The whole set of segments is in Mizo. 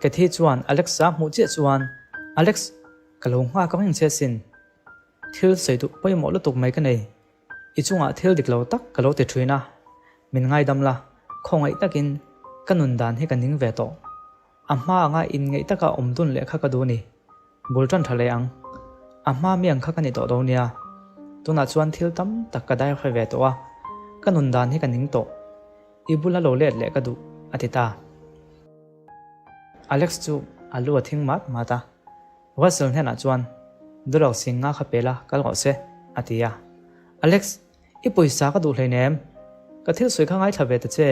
Cathy chuan Alex-a hmuh chiah chuan, Alex, ka lo nghak reng che asin. Thil sawi duh pawimawh lutuk mai ka nei. I chungah thil dik lo tak ka lo ti thin a, min ngaidam la, khawngaih takin ka nun dan hi ka ning ve tawh. A hma anga inngeih taka awm dun leh kha ka duh ni. Bul tan tha leh ang. A hma miang kha ka ni tawh dawn nia. Tunah chuan thil tam tak ka dai hre ve tawh a, ka nun dan hi ka ning tawh. I bula lo let leh ka duh, a ti ta. Alex chu a lu a thing mat mat a. Russell hnenah chuan, Dollar sing nga kha pe la, kal rawh se, a ti a. Alex, i pawisa ka duh hleinem. Ka thil sawi kha ngaithla ve ta che.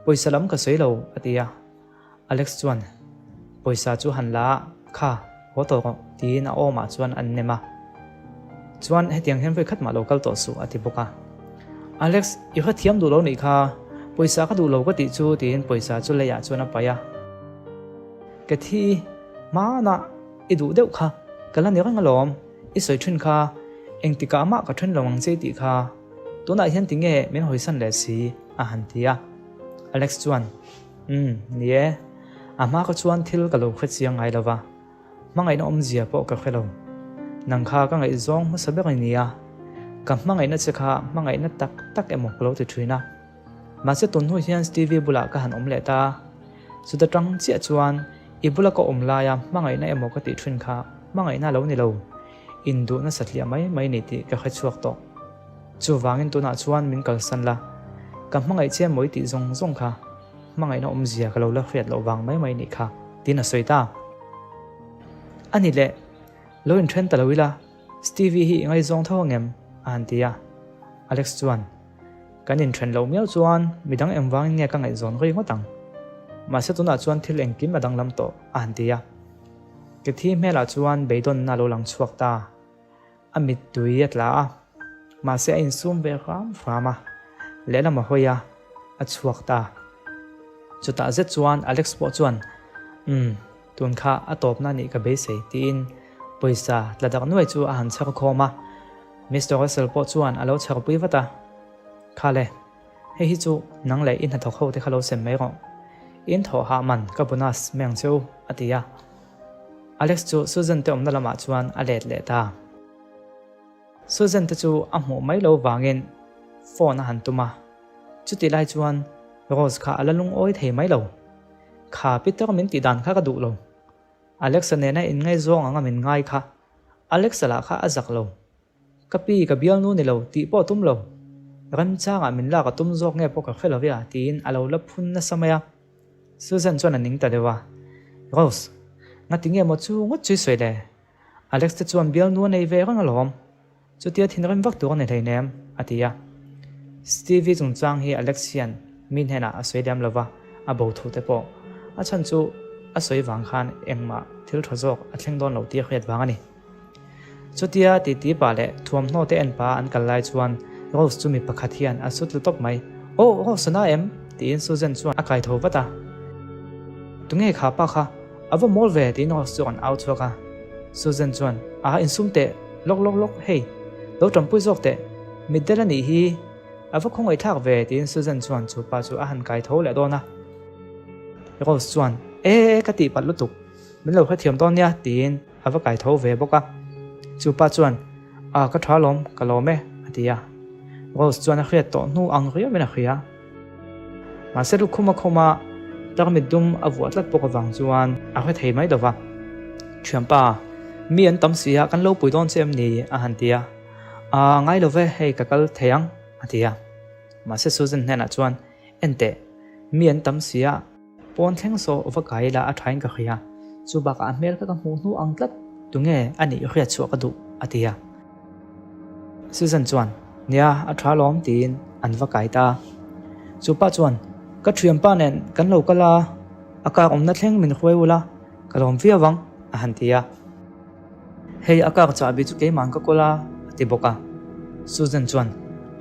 Pawisa lam ka sawi lo, a ti a. Alex chuan, Pawisa chu han la a, kha, haw tawh rawh, tiin a awmah chuan an nem a. Chuan, hetiang hian vawi khat mah lo kal tawh suh, a ti bawk a. Alex, i hrethiam duh lo nih kha, pawisa ka duh lo ka tih chu, tiin pawisa chu leiah chuan a paih a. Ka thi hmanah i duh deuh kha ka la ni reng alawm, i sawi thin kha engtikah mah ka then lo ang che tih kha tunah hian tinge min hawisan leh si a han ti a. Alex chuan Umm ni e, a hma kha chuan thil ka lo hre chiang ngai lova, hmangaihna awmzia pawh ka hre lo. Nang kha ka ngaihzawng hmasa ber i ni a, ka hmangaihna che kha hmangaihna tak tak emaw ka lo ti thin a. Mahse tun hnu hian Stevie bulah ka han awm leh ta. Chuta tang chiah chuan i bula ka awm laia hmangaihna emaw ka tih thin kha hmangaihna lo ni lo, induh nasa tliah mai mai ni tih ka hre chhuak tawh. Chuvangin tunah chuan min kalsan la, ka hmangaih che mawi tih zawng zawng kha hmangaihna awmzia ka lo la hriat loh vang mai mai nih kha, tiin a sawi ta. A ni leh, lo inthen ta lo ila, Stevie hi i ngaizawng tho angem? a han ti a. Alex chuan. Kan inthen loh miau chuan midang engvangin nge ka ngaihzawn rei ngawt ang? Mahse tunah chuan thil engkim a danglam tawh, a han ti a. Cathy hmelah chuan beidawnna a lo lang chhuak ta. A mittui a tla a, mahse a insum ve hram hram a, lehlam a hawi a, a chhuak ta. Chutah zet chuan Alex pawh chuan, Umm, tun kha a tawpna nih ka beisei, tiin pawisa tla dak nuai chu a han chher khawm a. Mister Russell pawh chuan a lo chherpui vat a, Kha le, hei hi chu nang leh i hnathawk ho te kha lo sem mai rawh. In thawh hah man ka bonus mai ang che u, a ti a. Alex chu Susan te awmna lamah chuan a let leh ta. Susan te chu a hmuh mai lo vangin phone a han tum a, chutih lai chuan Rose kha a la lungawi thei mai lo. Kha Peter min tih dan kha ka duh lo. Alex-a nena inngaizawng anga min ngai kha Alex-a lah kha a zak lo. Ka pi, ka bialnu ni lo tih pawh a tum lo. Remchangah min lak a tum zawk nge pawh ka hre lo via tiin a lo la phun nasa mai a. Susan chuan a ning ta deuh a. Rose, ngati nge maw chu ngawt chu i sawi le? Alex te chuan bialnu a nei ve reng alawm. Chutia thinrim vak tur a ni hleinem, a ti a. Stevie chungchang hi Alex hian mi hnenah a sawi lem lova, a bo thu te pawh a chhan chu a sawi vang khan engmah thil tha zawk a thleng dawn lo tih a hriat vang a ni. Chutia titi pah leh thuamhnaw te en pah an kal lai chuan Rose chu mi pakhat hian a su tlu tawp mai. Aw, Rose a na em? tiin Susan chuan a kai tho vat a. Tunge kha pa kha? A va mawl ve tiin Rose chu an au chhuak a. Susan chuan, A insum teh, lawk lawk lawk, hei, lo tanpui zawk teh, mitdel a nih hi, a va khawngaih thlak ve tiin Susan chuan chu pa chu a han kai tho leh dawn a. Rose chuan, E, ka tihpalh lutuk, min lo hrethiam dawn nia tiin a va kai tho ve bawk a. Chu pa chuan, A, ka tha lawm, ka lawm e, a ti a. Rose chuan a hriat tawh hnu ang riauin a hria. Mahse lukhum a khawm a, tarmit dum a vuah tlat bawk avang chuan a hre thei mai lova. Thianpa, mi an tam si a, kan lo pui dawn che em ni? a han ti a. Aa, ngai lo ve, hei ka kal thei ang, a ti a. Mahse Susan hnenah chuan, En teh, mi an tam si a, pawn thleng saw va kai ila a thain ka hria, chu bakah a hmel kha ka hmuh hnu ang tlat, tunge a nih hriat chhuah ka duh, a ti a. Susan chuan, Nia, a tha lawm tiin an va kai ta. Chu pa chuan, Ka thianpa nen kan lo kal a, a kar awmna thleng min hruai ula, ka lawm viau ang, a han ti a. Hei, a kar chahbi chu keimahn ka kawl a, a ti bawk a. Susan chuan,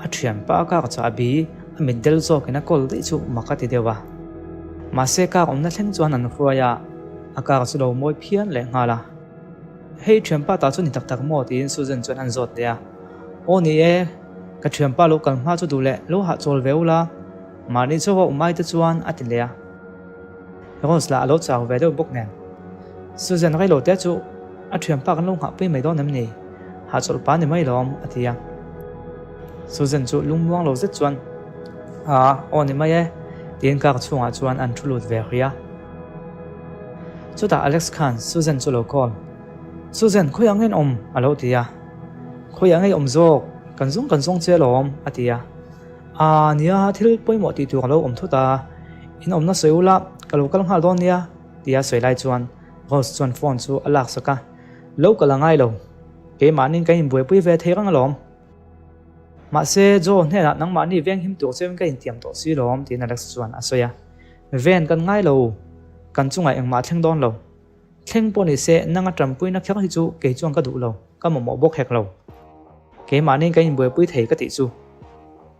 A thianpa a kar chahbi a mit del zawkin a kawl daih chu mak a ti deuh a. Mahse, kar awmna thleng chuan an hruai a, a kar chu lo mawi phian leh nghal a. Hei thianpa ta chu ni tak tak maw? tiin Susan chuan an zawt leh a. Aw ni e, ka thianpa lo kal hma chu duh leh lo hahchawl ve ula, mahni chauha awm ai te chuan a ti leh a. Rose lah a lo chau ve deuh bawk nen. Susan reilo te chu a thianpa kan lo nghahpui mai dawn em ni? Hahchawlh pa ni mai lawm, a ti a. Susan chu lungmuang lo zet chuan, Aa, aw ni mai e, tiin car chhungah chuan an thu lut ve hrih a. Chutah Alex khan Susan chu lo call. Susan, khawiah nge in awm? a lo ti a. Khawiah nge i awm zawk? Kan zawng kan zawng che alawm, a ti a. Aa, nia, thil pawimawh tih tur a lo awm thut a, in awmna sawi ula, ka lo kal nghal dawn nia, tia sawi lai chuan Rose chuan phone chu a laksak a. Lo kal a ngai lo, keimahniin kan inbuaipui ve thei reng alawm. Mahse, Joe hnenah nangmahni venghim tur cheuin ka intiam tawh si lawm, tiin Alex chuan a sawi a. Ven kan ngai lo, kan chungah engmah a thleng dawn lo. Thleng pawh ni se, nanga tanpuina kher hi chu kei chuan ka duh lo, ka mamawh bawk hek lo. Keimahniin kan inbuaipui thei ka tih chu.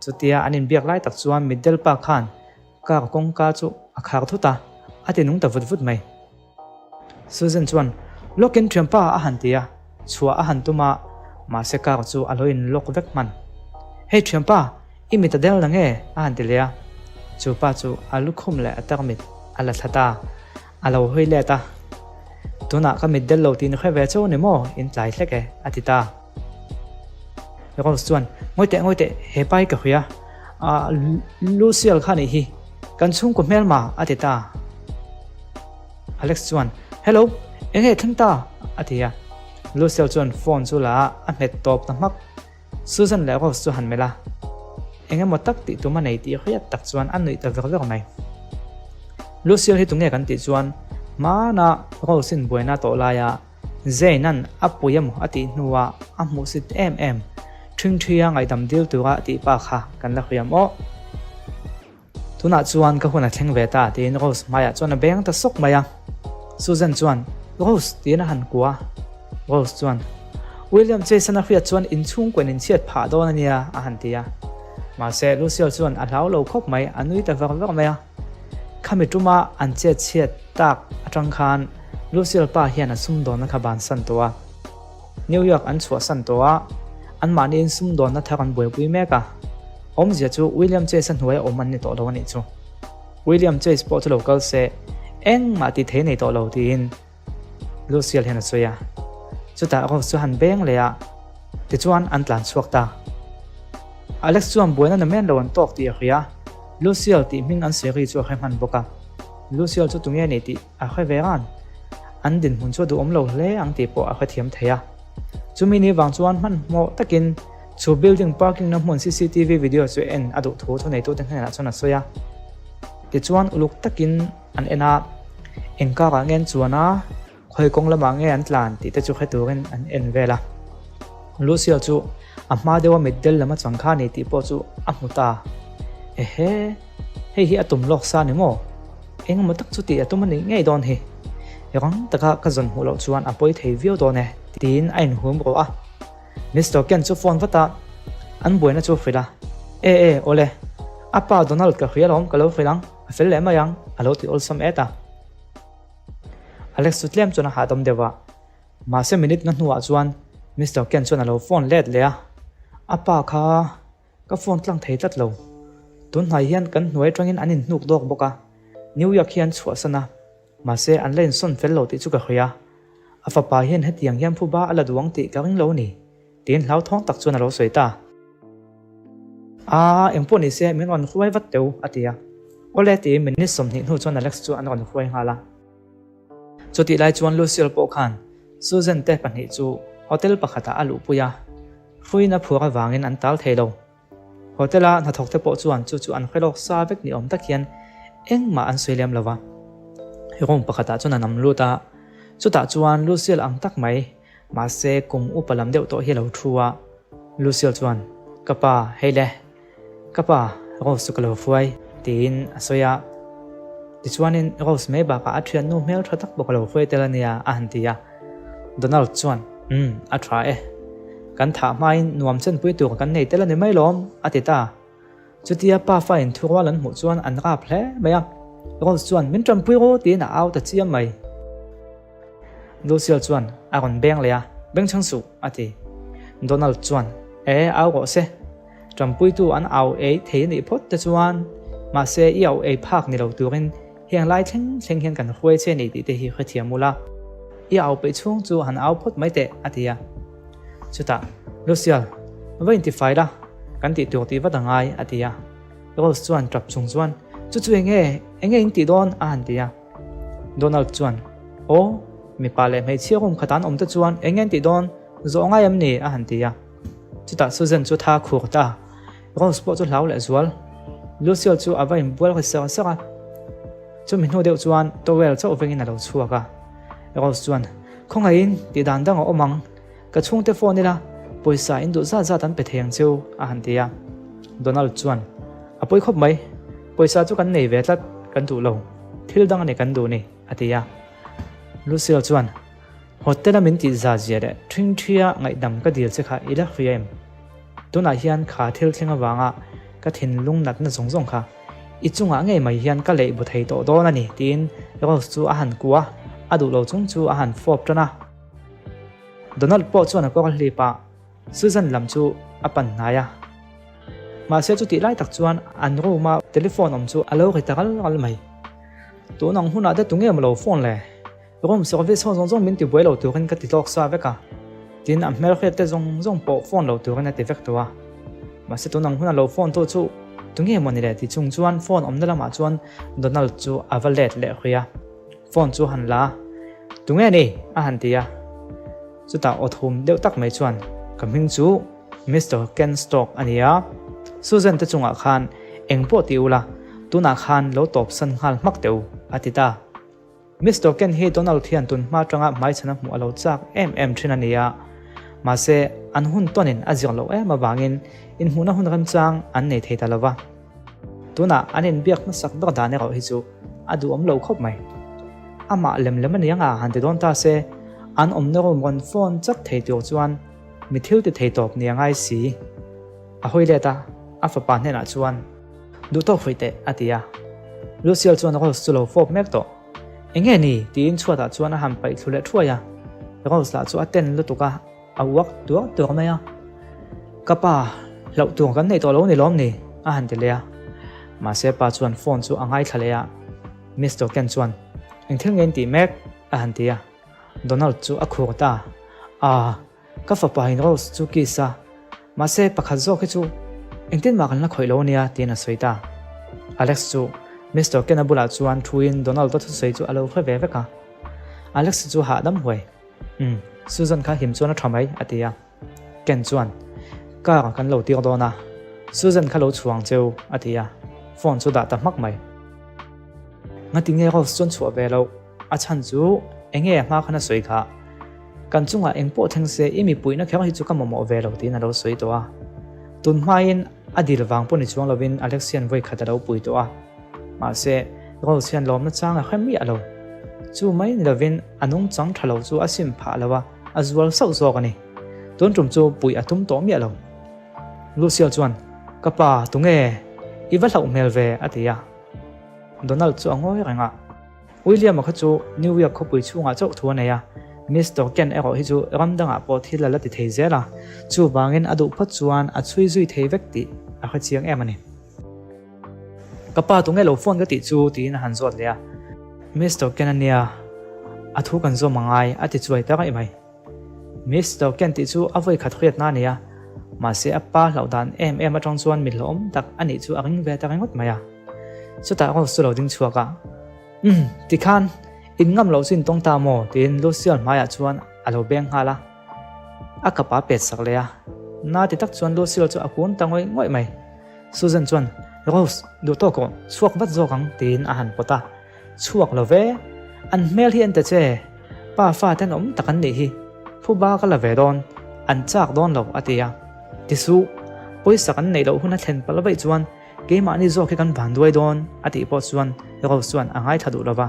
Chutia an inbiak lai tak chuan mitdel pa khan car kawngka chu a khar thut a, a ti nung ta vut vut mai. Susan chuan, Lock in thianpa a han ti a, chhuah a han tum a, mahse car chu a lo in lock vek hman. Hey thianpa, i mit a del na nge? a han ti leh a. Chu pa chu a lukhum leh a tarmit a la thla ta. A lo hawi let a, Tunah ka mit del lo tih ni hre ve chauh a ni maw? In tlai hlek e, a ti ta. Rose chuan, Ngawi teh, ngawi teh, he pa hi ka hria. Ah, Luciel kha nih hi, kan chhungkaw hmelma, a ti ta. Alex chuan, Hello, eng nge thleng ta? a ti a. Luciel chuan phone chu la a, a hmet tawp ta hmak. Susan leh Rose chu han melh a, eng emaw tak tih tum a nei tih hriat tak chuan a nuih ta ver ver mai. Lucille hi tunge kan tih chuan hmana Rose-in buaina tawh laia Zane-a'n a pui emaw a tih hnuah a hmuhsit em em, ṭhingṭhia ngaihdam dil tura a tih pa kha kan la hriam aw. Tunah chuan ka hun a thleng ve ta tiin Rose hmaiah chuan a beng ta sawk mai a. Susan chuan, Rose tiin a han kua. Rose chuan, William Jason a hriat chuan inchhungkaw in chhiat phah dawn a nia a han ti a. Mahse Lucille chuan a hlau lo khawp mai, a nui ta ver ver mai a. Khami tuma an chet chhiat tak atang khan Lucille pa hian a sumdawnna kha bansan tawh a. New York an chhuahsan tawh a, anmahniin sumdawnna thar an buaipui mek a. Awmzia chu William Chase-a hnuaia awm an ni tawh lo a nih chu. William Chase pawh chu lo kal se, engmah tih thei nei tawh lo tiin Lucille hian a sawi a. Chutah Rose chu han beng leh a, tichuan an tlan chhuak ta. Alex chuan buaina namen lo an tawk tih a hria, Lucille tih hming an sawi ri chu a hre hman bawk a. Lucille chu tunge ni tih A hre ve ran. An dinhmun chu a duhawm lo hle ang tih pawh a hrethiam thei a. Chumi ni vang chuan hmanhmawh takin chu building parking na hmun cctv video chu en a duh thu thuneitute hnenah chuan a sawi a. Tichuan uluk takin an en a, eng karah nge an chuan a, khawi kawng lamah nge an tlan tih te chu hre turin an en vel a. Lucio chu a hma deuha mitdel lam a chang kha a ni tih pawh chu a hmu ta. Ehe! Hei hi a tum lawk sa ni maw? Engemaw tak chu tih a tum a nih ngei dawn hi. Rang taka ka zawn hmuh loh chuan a pawi thei viau dawn e, tiin a inhum rawh a. Mister Ken chu phone vat a, an buaina chu hrilh a. E e, awle. A pa Donald ka hria alawm, ka lo hrilh ang, a fel leh mai ang, a lo ti awlsam et a. Alex chu tlem chuan a hahdam deuh a. Mahse minute nga hnuah chuan Mister Ken chuan a lo phone let leh a, A pa kha. Ka phone tlang thei tlat lo. Tun hnai hian kan hnuai atangin an inhnuk dawk bawk a, New York hi an chhuahsan a, mahse an la insawn fel lo tih chu ka hria. A fapa hian hetiang hian phuba a la duh ang tih ka ring lo a ni, tiin hlauthawng tak chuan a lo sawi ta. Aa, engpawh ni se min rawn hruai vat teu, a ti a. Awle tiin minute 20 hnu chuan Alex chu an rawn hruai nghal a. Chutih lai chuan Lucille pawh khan Susan te pahnih chu hotel pakhatah a luhpui a. Hruiin a phuar avangin an tal thei lo. Hotel-a hnathawkte pawh chuan chu chu an hre lawk sa vek ni awm tak hian engmah an sawi lem lo va. Room pakhatah chuan a nam lut a, chutah chuan Lucille ang tak mai, mahse kum upa lam deuh tawh hi a lo thu a. Lucille chuan, Ka pa, hei le. Ka pa, Rose chu ka lo hruai, tiin a sawi a. Tichuanin Rose mai bakah a thiannu hmel tha tak pawh ka lo hruai tel a nia, a han ti a. Donald chuan, Umm, a tha e. Kan thah hmain nuam chenpui tur kan nei tel a ni mai lawm, a ti ta. Chutia pa fa inthurual an hmuh chuan an rap hle mai a. Rose chuan, Min tanpui rawh, tiin a au ta chiam mai. Lucille chuan a rawn beng leh a, Beng chhang suh, a ti. Donald chuan, E, au rawh se. Ṭampuitu an au ei thei a nih phawt te chuan, mahse i au ei phak ni lo turin Heng lai thleng thleng hian kan hruai che ni tih te hi hrethiam ula, i au peih chhung chu han au phawt mai teh, a ti a. Chutah, Lucial, va intifai la, kan tih tur tih vat a ngai, a ti a. Rose chuan tap chung chuan, Chu chu enge, enge in tih dawn? a han ti a. Donald chuan, Aw, mipa leh hmeichhia room khat an awm te chuan enge an tih dawn? Zawh ngai em ni? a han ti a. Chutah Susan chu tha khur ta. Rose pawh chu hlau leh zual. Lucille chu a va inbual ri ser ser a. Chumi hnu deuh chuan towel chauh vengin a lo chhuak a. Rose chuan, Khawngaihin, tih dan dang a awm ang. Ka chhungte phone ila, pawisa in duh zat zat an pe thei ang cheu, a han ti a. Donald chuan, A pawi khawp mai. Pawisa chu kan nei ve tlat, kan duh lo. Thil dang a ni kan duh ni, a ti a. Lucille chuan, Hotel-a min tih zat zia leh ṭhingṭhia ngaihdam ka dil che kha i la hria em? Tunah hian kha thil thleng avanga ka thinlung natna zawng zawng kha i chungah ngei mai hian ka leih bu thei tawh dawn a ni, tiin Rose chu a han kuah a, a duh lo chung chu a han fawp tan a. Donald pawh chuan a kawr hlip a, Susan lam chu a pan hnai a. Mahse chutih lai tak chuan an room-a telephone awm chu a lo ri ta ral ral mai. Tun ang hunah te tunge maw lo phone le? Room service ho zawng zawng min ti buai lo turin ka ti tlawk sa vek a, tin a hmelhriat te zawng zawng pawh phone lo turin a ti vek tawh a. Mahse tun ang huna lo phone tu chu tunge maw ni le ti chung chuan phone awmna lamah chuan Donald chu a va let leh hui a, phone chu han la a, Tunge ni? a han ti a. Chutah aw thum deuh tak mai chuan ka hming chu Mister Ken Stock a ni a, Susan te chungah khan eng pawh ti ula tunah khan lo tawpsan nghal hmak teh u a ti ta. Mister Ken hi Donald hian tun hma atanga hmaichhan a hmuh a lo chak em em thin a ni a, mahse an hun tawnin a zir loh em avangin inhmuhna hun remchang an nei thei ta lo va. Tunah an inbiak hmasak ber dan erawh hi chu a duhawm lo khawp mai. Amah lem lem a ni anga han ti dawn ta se, an awmna room rawn phone chat thei tur chuan mi thil ti thei tawp ni a ngai si. A hawi let a, a fapa hnenah chuan. Duh tawk fuih teh, a ti a. Luciel chuan Rose chu lo fawp mek tawh. Enge ni? tiin chhuatah chuan a han paih thlu leh thuai a. Rose lah chu a ten lutuk a, a uak tuar tuar mai a. Ka pa, hlauh tur kan neih tawh lo ni lawm ni? a han ti leh a. Mahse pa chuan phone chu a ngaithla leh a. Mister Ken chuan, Eng thil nge in tih mek? a han ti a. Donald chu a khur ta. Aa. Ka fapa in Rose chu kiss a, mahse pakhat zawk hi chu engtin mah kan la khawih lo ania tiin a sawi ta. Alex chu Mister Ken-a bulah chuan thuin Donald-a thusawi chu a lo hre ve vek a. Alex chu hahdam huai. Umm, Susan kha him chuan a tha mai, a ti a. Ken chuan, Car kan lo tir dawn a, Susan kha lo chhuang cheu, a ti a. Phone chu dah ta hmak mai. Ngatinge Rose chuan chhuah ve loh? A chhan chu enge a hma khan a sawi kha? Kan chungah eng pawh thleng se i mipuihna kher hi chu ka mamawh ve lo tiin a lo sawi tawh a. Tun hmain a dil vang pawh ni chuang lovin Alex hian vawi khat a lo pui tawh a. Mahse, Rose hian lawmna chang a hre miah lo. Chu mai ni lovin a nungchang tha lo chu a sim phah lo a, a zual sauh zawk a ni. Tun tum chu puih a tum tawh miah lo. Luciel chuan, Ka pa, tunge? I va hlauh hmel ve, a ti a. Donald chu a ngawi reng a. William-a kha chu New York khawpui chhungah chauh thu a nei a, Mister Ken erawh hi chu ram dangah pawh thil a la ti thei zel a, chuvangin a duh phawt chuan a chhui zui thei vek tih a hre chiang em a ni. Ka pa tunge lo phone ka tih chu tiin a han zawt leh a, Mister Ken a nia, a thu kan zawm a ngai a ti chuai ta raih mai. Mister Ken tih chu a vawi khat hriatna a ni a, mahse a pa hlauh dan em em atang chuan mi hlauhawm tak a nih chu a ring ve ta ringawt mai a. Chutah Rose chu lo ding chhuak a, Umm, tikhan in ngam loh chu in tawng ta maw? tiin Lucian hmaiah chuan a lo beng nghal a, a kap a pet sak leh a. Na ti tak chuan Lucian chu a kun ta ngawih ngawih mai. Susan chuan, Rose, duh tawk rawh, chhuak vat zawk ang, tiin a han pawt a. Chhuak lo ve, an hmel hi an ta che, pa fa tenawm tak an nih hi, phuba ka la ve dawn, an chak dawn lo, a ti a. Tisuh, pawisa kan neih loh hun a thlen palh vaih chuan keimahni zawk hi kan van duai dawn, a tih pawh chuan Rose chuan a ngaithla duh lo va.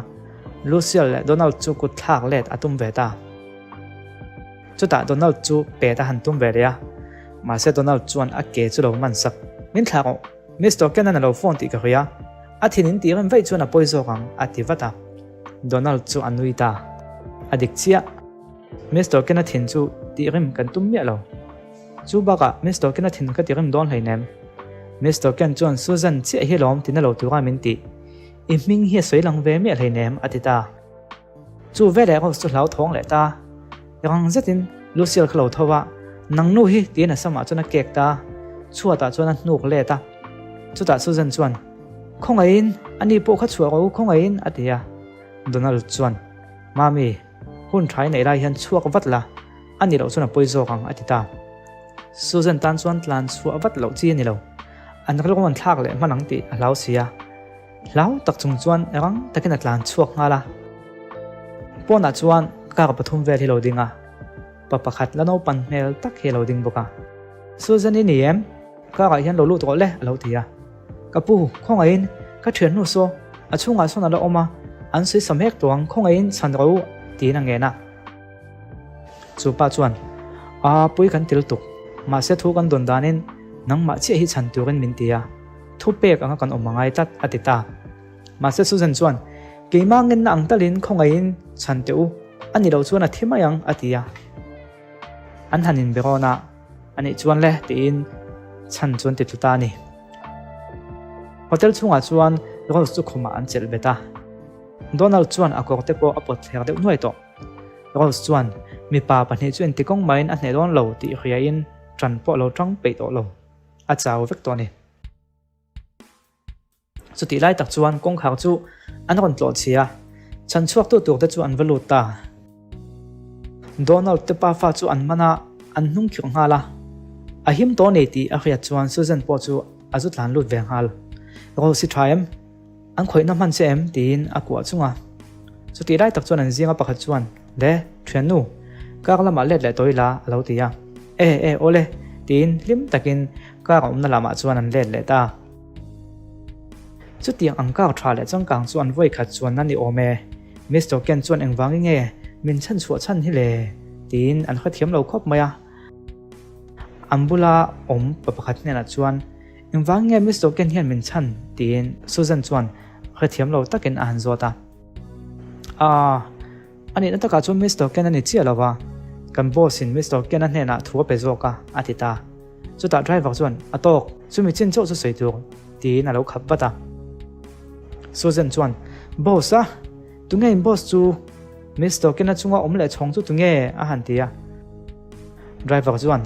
Luciel leh Donald chu kut thlak let a tum ve ta. Chutah Donald chu pet a han tum ve leh a, mahse Donald chuan a ke chu lo man sak, Min thlak rawh, Mister Ken-a'n a lo phone tih ka hria a, a thin in tih rem vaih chuan a pawi zawk ang, a ti vat a. Donald chu a nui ta. A dik chiah. Mister Ken-a thin chu tih rem kan tum miah lo. Chu bakah Mister Ken-a thin ka ti rem dawn hleinem. Mister Ken chuan Susan chiah hi lawm tina lo tura min tih. I hming hi a sawi lang ve miah hleinem, a ti ta. Chu veleh Rose chu hlauthawng leh ta. Rang zetin Lucille kha lo tho a, Nang nu hi, tiin a samah chuan a kek ta. Chhuatah chuan a hnuk let a. Chutah Susan chuan, Khawngaihin, ani pawh kha chhuah rawh u, khawngaihin, a ti a. Donald chuan, Mami, hun tha i neih lai hian chhuak vat la, a nih loh chuan a pawi zawk ang, a ti ta. Susan tan chuan tlan chhuah vat loh chi a ni lo. An rilru an thlak leh hman ang tih a hlau si a. Hlau tak chung chuan rang takin a tlan chhuak nghal a. Pawnah chuan car pathum vel hi lo ding a, pa pakhat la naupan hmel tak hi a lo ding bawk a. Susan i ni em? Car ah hian lo lut rawh le a lo ti a. Ka pu, khawngaihin ka thiannu saw, a chhungah sawn a la awm a, an sawi sa mek tawh ang, khawngaihin chhan rawh u tiin a ngen a. Chu pa chuan, Aa, pui kan til tuk, mahse thu kan dawn danin nangmah chiah hi chhan turin min ti a, thu pek anga kan awm a ngai tlat, a ti ta. Mahse Susan chuan, Keimah ngenna ang talin khawngaihin chhan teh u, a ni loh chuan a thi mai ang, a ti a. An han inbe rawn a, A nih chuan le, tiin chhan chuan ti tlu ta a ni. Hotel chhungah chuan Rose chu khumah an chelh bet a. Donald chuan a kawr te pawh a pawt thler deuh nuai tawh. Rose chuan mipa pahnih chu inti kawng maiin a hneh dawn lo tih hriain ṭan pawh a lo ṭang peih tawh lo. A chau vek tawh a ni. Chutih lai tak chuan kawngkhar chu an rawn tlawh chhi a, chhan chhuaktu tur te chu an va lut ta. Donald te pafa chu an man a, an hnung khirh nghal a. A him tawh a ni tih a hriat chuan Susan pawh chu a zu tlan lut ve nghal. Rose i ṭha em? An khawihna hman che em? tiin a kuah chung a. Chutih lai tak chuan an zinga pakhat chuan, Le, thiannu, kar lamah let leh tawh ila, a lo ti a. E, e, awle, tiin hlim takin kar a awmna lamah chuan an let leh ta. Chutiang ang kar tha leh changkang chu an vawi khat chuan a ni awm e. Mister Ken chuan engvangin nge min chhanchhuah chhan hi le? tiin an hrethiam lo khawp mai a. An bula awm pa pakhat hnenah chuan, Engvang nge Miss Doken hian min chhan? tiin Susan chuan hrethiam lo takin a han zawt a. Aaa, a nihna takah chuan Miss Doken a ni chiah lo va, kan boss in Miss Doken a hnenah thu a pe zawk a, a ti ta. Chutah driver chuan, A tawk, chumi chin chauh chu sawi tur, tiin a lo khap vat a. Susan chuan, Boss a, tunge in boss chu? Miss Doken a chunga awm leh chhawng chu tunge? a han ti a. Driver chuan,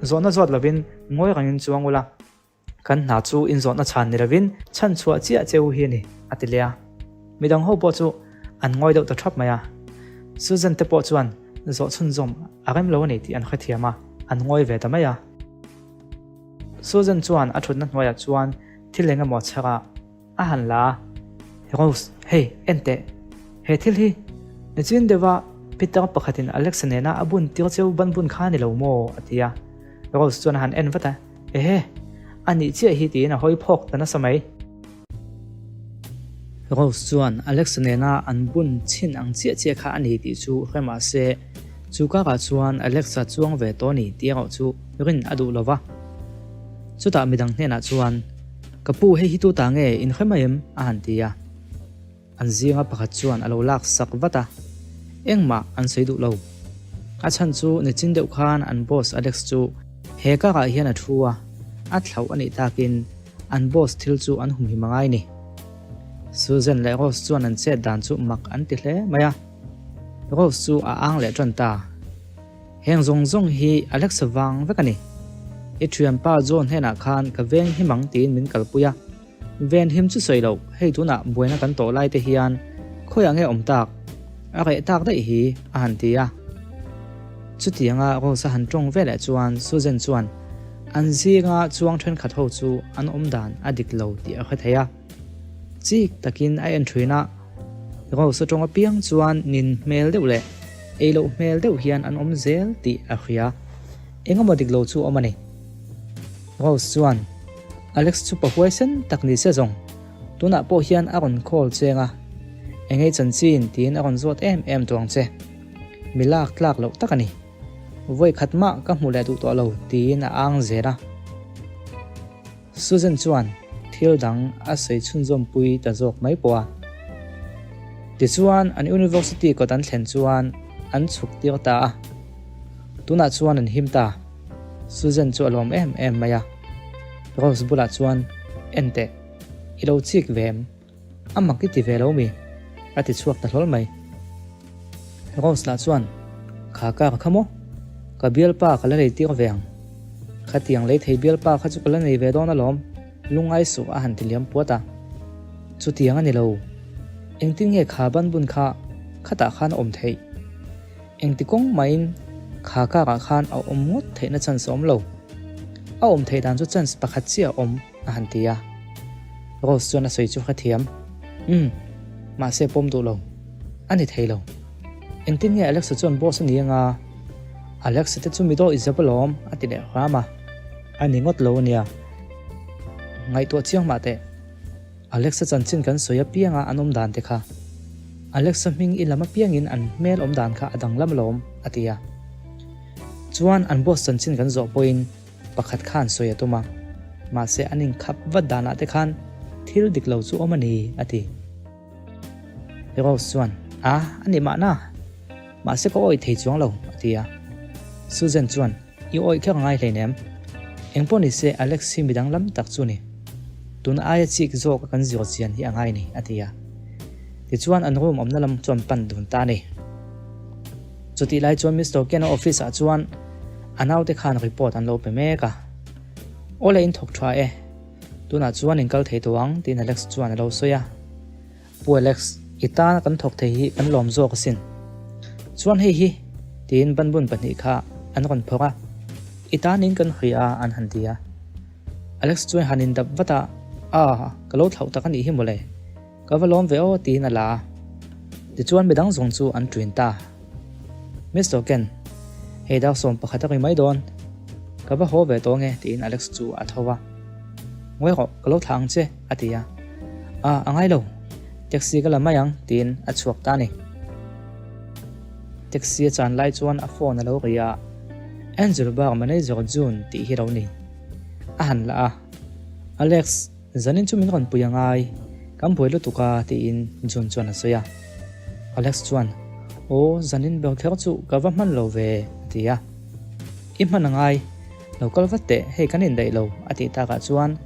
Zawhna zawt lovin Ngawi rengin chuang ula, kan hna chu inzawhna chhan ni lovin chhan chhuah chiah che u hi a ni, a ti leh a. Midang ho pawh chu an ngawi deuh ta thap mai a. Susan te pawh chuan zawh chhunzawm a rem lo a ni tih an hrethiam a, an ngawi ve ta mai a. Susan chuan a thutna hnuaiah chuan thil eng emaw chhar a. A han la a, Rose, hei, en teh. He thil hi nichin deuha Peter pakhatin Alexa nena a bun tir cheu ban bun kha a ni lo maw? a ti a. Rose chuan a han en vat a, Ehe, a nih chiah hi tiin a hawi phawk ta nasa mai. Rose chuan Alexa nena an bun chhin ang chiah chiah kha a ni tih chu hre mah se, chu karah chuan Alexa chuang ve tawh a ni tih erawh chu rin a duh lo va. Chutah midang hnenah chuan, Ka pu, hei hi tu ta nge in hre mai em? a han ti a. An zinga pakhat chuan a lo lak sak vat a, engmah an sawi duh lo. A chhan chu nichin deuh khan an boss Alex chu he karah hian a thu a, a thlauh a nih takin an boss thil chu an humhim a ngai ni. Susan leh Rose chuan an chet dan chu mak an ti hle mai a. Rose chu a ang leh tan ta. Heng zawng zawng hi Alexa vang vek a ni. I thianpa John hnenah khan ka veng him ang tiin min kalpui a. Ven him chu sawi loh, hei tunah buaina kan tawh lai te hian khawiah nge awm tak? A reh tak daih hi, a han ti a. Chutianga Rose a han tawng veleh chuan Susan chuan an zinga chuang thenkhat ho chu an awm dan a dik lo tih a hre thei a. Chik takin a en thin a, Rose atawng apiang chuan nin hmel deuh leh ei loh hmel deuh hian an awm zel tih a hria. Engemaw dik lo chu awm a ni. Rose chuan, Alex chu pa huaisen tak ni se zawng, tunah pawh hian a rawn call cheng a, engei chanchin tiin a rawn zawt em em tawh ang che. Mi lak tlak loh tak a ni. Vawi khat mah ka hmu leh duh tawh lo tiin a ang zel a. Susan chuan thil dang a sawi chhunzawmpui ta zawk mai pawh a. Tichuan an university kawt an thlen chuan an chhuk tir ta a. Tunah chuan an him ta. Susan chu a lawm em em mai a. Rose bulah chuan, En teh, i lo chik ve em? A mak i ti ve lo mi? A ti chhuak ta hlawl mai. Rose lah chuan, Kha car kha maw? Ka bialpa ka la lei tir ve ang. Khatiang lei thei bialpa kha chu ka la nei ve dawn alawm, lungngai suh a han ti liam puat a. Chutiang a ni lo. Engtin nge kha banbun kha khatah khan a awm theih? Engti kawng mahin kha car ah khan a awm ngawt theihna chance a awm lo. A awm theih dan chu chance pakhat chiah a awm a han ti a. Rose chuan a sawi chu hrethiam. Umm, mahse pawm duh lo. A ni thei lo. Engtin nge Alexa chuan boss a ni anga? Alexa te chu mi daw i zep alawm a ti leh hram a. A ni ngawt lo a nia. Ngaihtuah chiang mah teh. Alexa chanchin kan sawi apianga an awm dan te kha. Alexa hming i lam apiangin an hmel awm dan kha a danglam alawm, a ti a. Chuan an boss chanchin kan zawh pawhin pakhat khan sawi a tum a, mahse an inkhap vat danah te khan thil dik lo chu awm a ni, a ti. Rose chuan, A, a ni mahna. Mahse ka awih thei chuang lo, a ti a. Susan chuan, I awih kher ngai hleinem. Engpawh ni se Alex hi midang lam tak chu ni. Tun aia chik zawk a kan zir chian hi a ngai ni, a ti a. Tichuan an room awmna lam chuan pan dun ta a ni. Chutih lai chuan Mister Ken-a office ah chuan a naute khan report an lo pe mek a. Awle in thawk tha e. Tunah chuan in kal thei tawh ang, tiin Alex chuan a lo sawi a. Pu Alex, i tana kan thawk thei hi kan lawm zawk asin. Chuan hei hi, tiin banbun pahnih kha an rawn phawrh a, i tanin kan hria a an han ti a. Alex chuan han indap vat a, Ah, ka lo thlauh tak a nih hi mawle, ka va lawm ve aw tiin a la a. Tichuan midang zawng chu an ṭuin ta. Mister Ken, hei dar sawm pakhat a ri mai dawn, ka va haw ve tawh ange tiin Alex chu a tho a. Ngawi rawh, ka lo thlah ang che, a ti a. A, a ngai lo. Taxi ka la mai ang, tiin a chhuak ta a ni. Taxi a chan lai chuan a phone a lo ri a, Angel Bar Manager June tih hi lo ni. A han la a, Alex, zanin chu min rawn pui a ngai, kan buai lutuk a, tiin June chuan a sawi a. Alex chuan, Aw, zanin ber kher chu ka va hman lo ve, a ti a. I hman a ngai, Lo kal vat teh, hei kan indaih lo, a tih takah chuan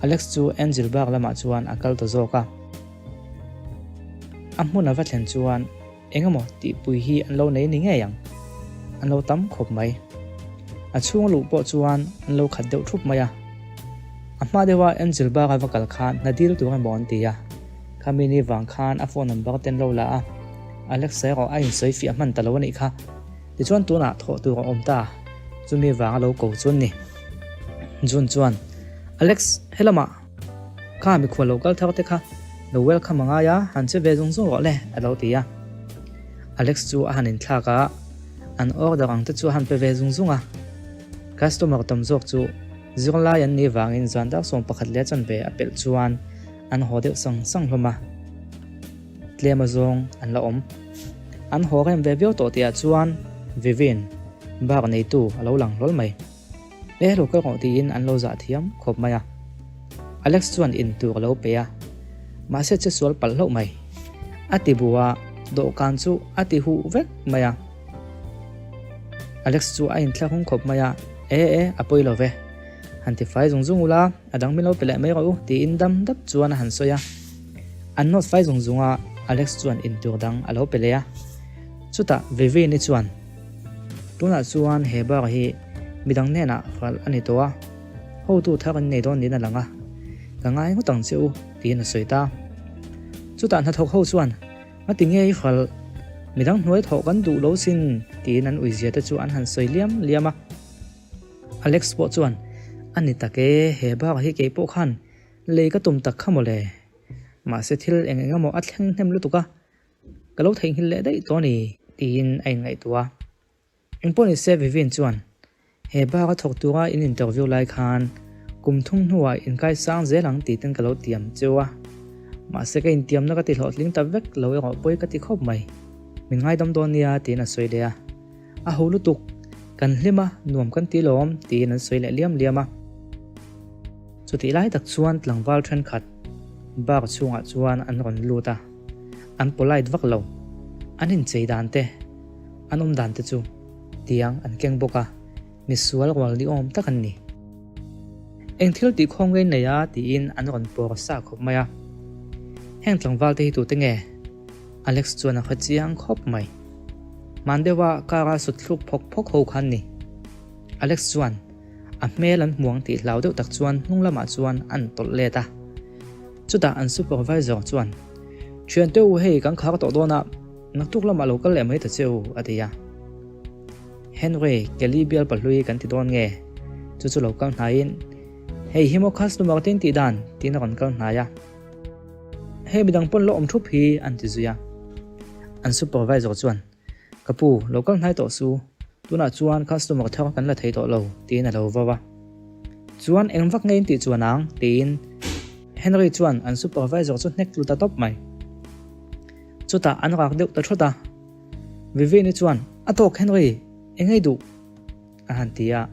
Alex chu Angel Bar lamah chuan a kal ta zawk a. A hmun a va thlen chuan eng emaw tihpui hi an lo nei ni ngei ang, an lo tam khawp mai. A chhung a luh pawh chuan an lo khat deuh thup mai a. A hma deuha Angel Bar a va kal khan hna dil tur emaw an ti a, khami ni vang khan a phone number te an lo la a, Alex erawh a insawi fiah hman ta lo a nih kha. Tichuan tunah thawh tur a awm ta, chumi vanga lo ko chu an ni. June chuan, Alex, helamah kha mikhual lo kal thar te kha lo welcome a ngai a, han che ve zung zung rawh le, a lo ti a. Alex chu a han inthlak a, an order ang te chu a han pe ve zung zung a. Customer tam zawk chu zirlai an nih vangin zan dar 11 leh chanve a pelh chuan an haw deuh sang sang hlawm a. Tlem azawng an la awm. An haw rem ve viau tawh tihah chuan Vivin, bak neitu a lo lang hlawl mai. E lo kal rawh tiin an lo zah thiam khawp mai a. Alex chuan in tur a lo pe a, mahse che sual palh hlauh mai. A ti bu a, dawhkan chu a ti huh vek mai a. Alex chu a inthlahung khawp mai a, E e, a pawi lo ve. Han ti fai zung zung ula, a dang min lo pe leh mai rawh u tiin dam dap chuan a han sawi a. An nawt fai zung zung a, Alex chuan intur dang a lo pe leh a. Chutah Vivian-i chuan, Tunah chuan he bar hi midang hnenah hralh a ni tawh a, hotu thar an nei dawn niin a lang a, ka ngai ngawt ang che u, tiin a sawi ta. Chutah hnathawk ho chuan, Ngati nge i hralh? Midang hnuai thawh kan duh lo sin, tiin an uizia te chu an han sawi liam liam a. Alex pawh chuan, A ni tak e, he bar hi kei pawh khan Lei ka tum tak kha mawle. Mahse thil eng eng emaw a thleng hnem lutuk a, ka lo theihnghilh leh daih tawh a ni, tiin a inngaihtuah a. Engpawh ni se Vivian chuan, He bak a thawk tura in interview lai khan kum thum hnuah inkai sang zel ang tih ten ka lo tiam cheu a. Mahse ka intiamna ka ti hlawhtling ta vek lo erawh pawi ka ti khawp mai. Min ngaidam dawn nia tiin a sawi leh a. A ho lutuk, kan hlim a, nuam kan ti lawm tiin an sawi leh liam liam a. Chutih lai tak chuan tlangval thenkhat bar chhungah chuan an rawn lut a, an polite vak lo. An inchei dan te, an awm dan te chu tiang an keng bawk a, misual rual ni awm tak an ni. Eng thil tih khawm ngei nei a tiin an rawn pawr sa khawp mai a. Heng tlangval te hi tute nge? Alex chuan a hre chiang khawp mai. Hman deuha car a sut thluk phawk phawk ho khan ni. Alex chuan a hmel an hmuang tih hlau deuh tak chuan hnung lamah chuan an tawlh let a. Chutah an supervisor chuan, Thiante u hei kan khar tawh dawn a, naktuk lamah lo kal leh mai ta che u, a ti a. Henry, Kelly bial pahlui kan ti dawn nge? Chu chu lo kal hnaiin, Hei hi maw customer te in tih dan? tiin a rawn kal hnai a. Hei midang pawn lo awm thup hi an ti zui a. An supervisor chuan, Ka pu, lo kal hnai tawh su. Tunah chuan customer thar kan la thei tawh lo, tiin a lo vau a. Chuan eng vak nge in tih chuan ang? tiin Henry chuan an supervisor chu hnek tlu ta tawp mai. Chutah an rak deuh ta thawt a. Vivian-i chuan, A tawk Henry, eng ei duh? a han ti a.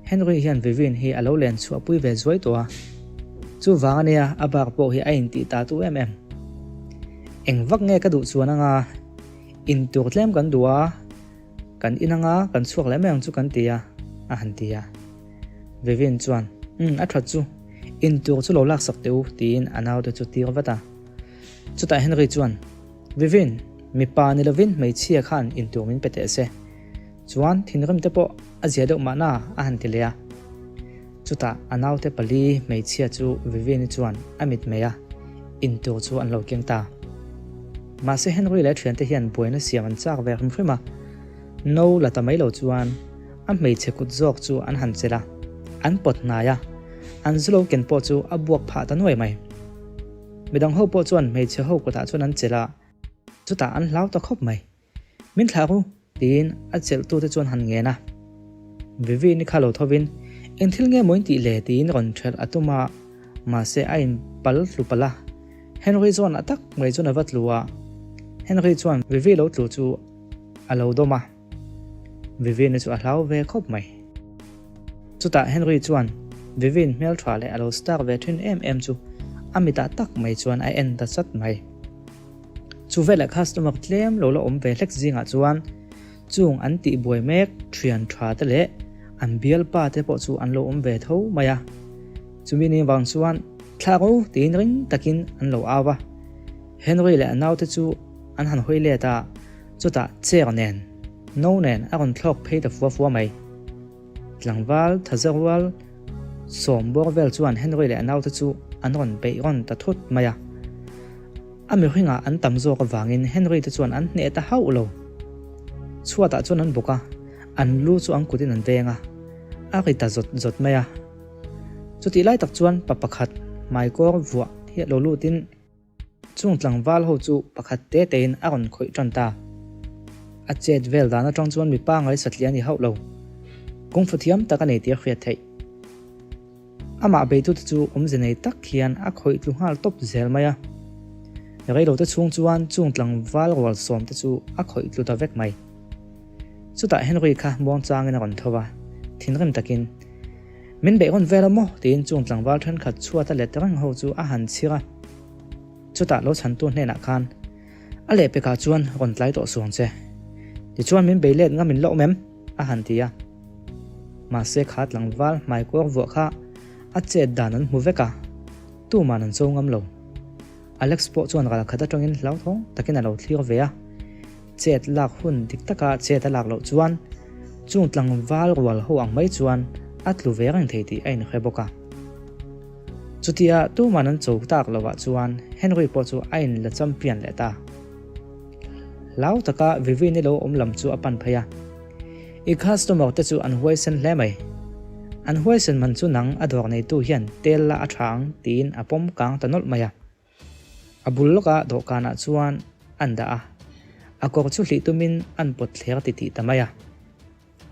Henry hian Vivian hi a lo len chhuahpui ve zuai tawh a, chuvang ania a bak pawh hi a intih ta tu em em. Eng vak nge ka duh chuan anga, in tur tlem kan duh a, kan in anga kan chhuak leh mai ang chu kan ti a, a han ti a. Vivian chuan, Umm, a that chu, in tur chu lo laksak teh u, tiin a naute chu tir vat a. Chutah Henry chuan, Vivian, mipa ni lovin hmeichhia khan in tur min pe teh se. Chuan thinrim te pawh a zia deuh mahna a han ti leh a. Chutah a naute pali hmeichhia chu Vivian-i chuan a mit mai a, in tur chu an lo keng ta. Mahse Henry leh a thiante hian buaina siam an chak ve hrim hrim a, no la ta mai lo chuan a hmeichhe kut zawk chu an han chelh a, an pawt hnai a, an zu lo ken pawh chu a buak phah ta nuai mai. Midang ho pawh chuan hmeichhe ho kutah chuan an chelh a, chutah an hlau ta khawp mai. Min thlah ru, tiin a chelhtute chuan han ngen a. Vivi ni kha lo thovin, Eng thil nge maw in tih le? tiin rawn ṭhelh a tum a, mahse a in pal tlu palh a. Henry chuan a tak mai chuan a va tlu a, Henry chuan Vivi lo tlu chu a lo dawm a. Vivian-i chu a hlau ve khawp mai. Chutah Henry chuan Vivian hmelṭha leh a lo star ve ṭhin em em chu a mitah tak mai chuan a en ta chat mai. Chu veleh customer tlem lo la awm ve hlek zingah chuan chung an tih buai mek thian tha te leh an bialpa te pawh chu an lo awm ve tho mai a. Chumi ni vang chuan thlak u tiin ring takin an lo au a. Henry leh a naute chu an han hawi let a, chutah chair nen, no nen a rawn thlawk phei ta fua fua mai. Tlangval thaza rual sawm bawr vel chuan Henry leh a naute chu an rawn beih rawn ta thut mai a. A mihringah an tam zawk avangin Henry te chuan an hneh ta hauh lo. Chhuatah chuan an bawk a, an lu chu an kutin an veng a, a ri ta zawt zawt mai a. Chutih lai tak chuan pa pakhat hmaikawr vuah hi a lo lutin, Chung tlangval ho chu pakhat te tein a rawn khawih tan ta. A chet vel dan atang chuan mipa ngai satliah a ni hauh lo. Kungfu thiam tak a nei tih a hriat theih. Amah beitute chu awmze nei tak hian a khawih tlu nghal tawp zel mai a. Reilote chhung chuan chung tlangval rual sawm te chu a khawih tlu ta vek mai. Chutah Henry kha muangchangin a rawn tho va, thinrim takin, Min beih rawn vel a maw? tiin chung tlangval thenkhat chhuat a let reng ho chu a han chhir a. Chutah lo chhantu hnenah khan, A lehpekah chuan rawn tlai tawh suang che. Tichuan min bei let ngam in la awm em? a han ti a. Mahse kha tlangval hmaikuar vuah kha a chet dan an hmu vek a, tuman an cho ngam lo. Alex pawh chuan ral khat atangin hlauthawng takin a lo thlir ve a. Chet lak hun dik taka chet a lak loh chuan chung tlangval rual ho ang mai chuan a tlu ve reng thei tih a inhre bawk a. Chutia tuman an cho tak lovah chuan Henry pawh chu a inla champion leh ta. Hlau taka Vivian-i lo awm lam chu a pan phei a. I customer te chu an huaisen hle mai. An huaisen man chu nang a dawr neitu hian tel la a tha ang tiin a pawm kang ta nawlh mai a. A bul lawka dawhkanah chuan an dah a, a kawr chu hlih tumin an pawt thler titih ta mai a.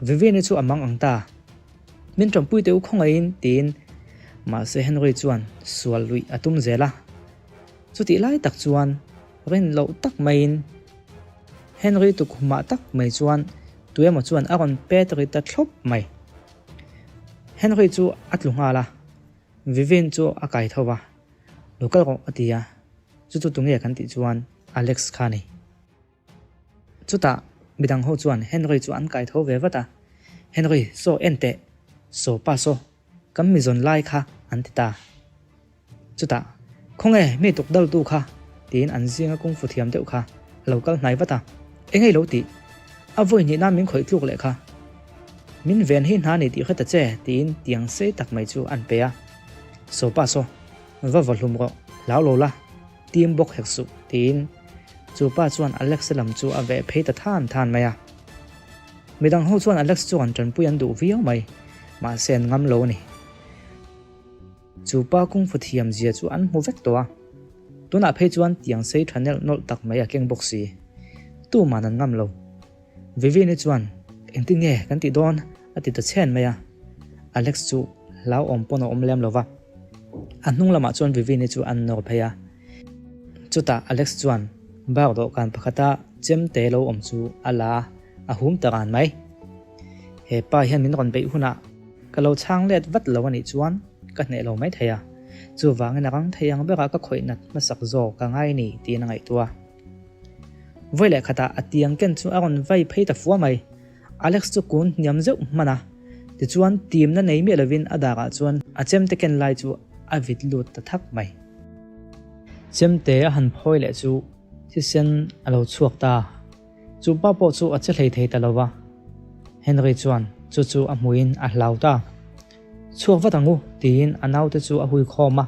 Vivian-i chu a mang ang ta. Min ṭawmpui teh u khawngaihin tiin mahse Henry chuan sual luih a tum zel a. Chutih lai tak chuan rin loh tak maiin Henry tukhumah tak mai chuan tuemaw chuan a rawn pet ri ta thlawp mai. Henry chu a tlu nghal a, Vivian chu a kai tho va. Lo kal rawh a ti a, chu chu tunge kan tih chuan Alex kha a ni. Chutah midang ho chuan Henry chu an kai tho ve vat a, Henry, saw en teh, saw pa saw, kan mi zawn lai kha an ti ta. Chutah. Khawnge, mi tuk daltu kha? tiin an zinga kungfu thiam deuh kha a lo kal hnai vat a. Engei lo tih? A vawi hnihna min khawih tluk leh kha. Min ven hi hna ni tih hre ta che, tiin tiang sei tak mai chu an pe a. Saw pa saw, va vaw hlum rawh, hlau lo la, tim bawk hek suh, tiin chu pa chuan Alex-a lam chu a veh phei ta than than mai a. Midang ho chuan Alex chuan tanpui an duh viau mai, mahse an ngam lo a ni. Chu pa kungfu thiam zia chu an hmu vek tawh a, tunah phei chuan tiang sei tha nelh nawlh tak mai a keng bawk si. Tuman an ngam lo. Vivian-i chuan, Engtin nge kan tih dawn? a ti ta chhen mai a. Alex chu hlauhawm pawn a awm lem lo va. A hnung lamah chuan Vivian-i chu an nawr phei a. Chutah Alex chuan bar dawhkan pakhata chemte lo awm chu a la a, a hum ta ran mai. He pa hian min rawn beih hunah ka lo chhang let vat lo a nih chuan ka hneh lo mai thei a, chuvangin a rang thei ang berah ka khawih nat hmasak zawk ka ngai ni tiin a ngaihtuah a. Vawi leh khatah a tiang ken chu a rawn vai phei ta fua mai. Alex chu kun hniam zeuh hman a, tichuan timna nei miah lovin a darah chuan a chemte ken lai chu a vit lut ta thak mai. Chemte a han phawi leh chu thisen a lo chhuak ta. Chu pa pawh chu a che hlei thei ta lo va. Henry chuan chu chu a hmuhin a hlau ta. Chhuak vat ang u, tiin a naute chu a hui khawm a.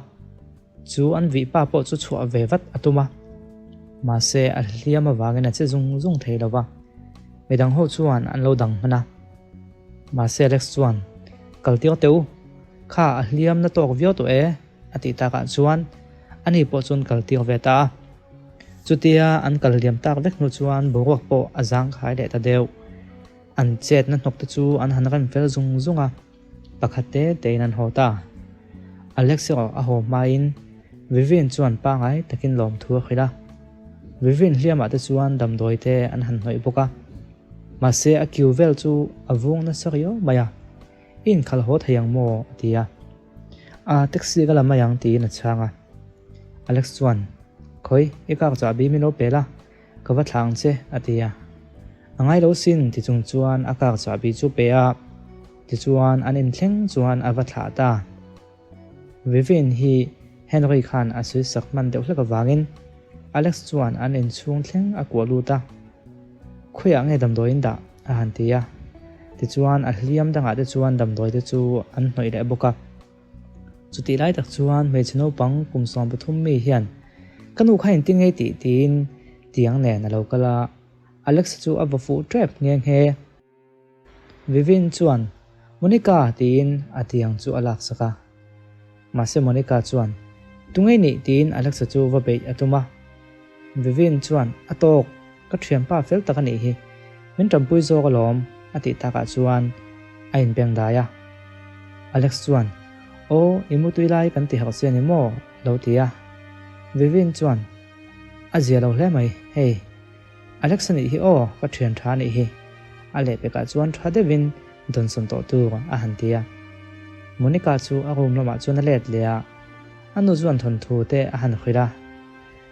Chu an vih pa pawh chu chhuah ve vat a tum a. Mahse a hliam avangin a che zung zung thei lo va. Midang ho chuan an lo dang hman a. Mahse Alex chuan, Kal tir teh u, kha a hliam na tawk viau tawh e, a tih takah chuan ani pawh chuan kal tir ve ta a. Chutia an kal liam tak vek hnu chuan boruak pawh a zangkhai leh ta deuh. An chetna hnawk te chu an han rem fel zung zung a, pakhat te tein an haw ta. Alex erawh a haw hmain Vivian chuan pangai takin lawmthu a hrilh a. Vivian hliamah te chuan damdawi te an han hnawih bawk a. Mahse a kiu vel chu a vung nasa riau mai a. I inkhal haw thei ang maw? a ti a. A, taxi ka la mai ang tiin a chhang a. Alex chuan, Khawi, i kar chahbi min lo pe la, ka va thla ang che, a ti a. A ngai lo sin ti chung chuan a kar chahbi chu pe a, tichuan an inthleng chuan a va thlah ta. Vivian hi Henry khan a sawi sak hman deuh hlek avangin Alex chuan an inchhung thleng a kuah lut a. Khawiah nge damdawiin dah? a han ti a. Tichuan a hliam dangah te chuan damdawi te chu an hnawih leh bawk a. Chutih lai tak chuan hmeichhe naupang kum 13 mi hian ka nu kha engtin nge tih tiin tiang nen a lo kal a, Alex chu a va fuh tep nghe nghe. Vivian chuan, Monica! tiin a tiang chu a laksak a. Mahse Monica chuan, Tunge nih? tiin Alexa chu va beih a tum a. Vivian chuan, A tawk! Ka thianpa fel tak a nih hi. Min tanpui zawk alawm, a tih takah chuan a inbeng dai a. Alex chuan, Aw, i mutui lai kan ti harh che a ni maw? a lo ti a. Vivian chuan, A zia lo hle mai, hei. Alex a nih hi aw, ka thian tha a nih hi. A lehpekah chuan tha deuhin dawnsawn tawh tur a han ti a. Monica chu a room lamah chuan a let leh a, a nu chuan thawnthu te a han hrilh a.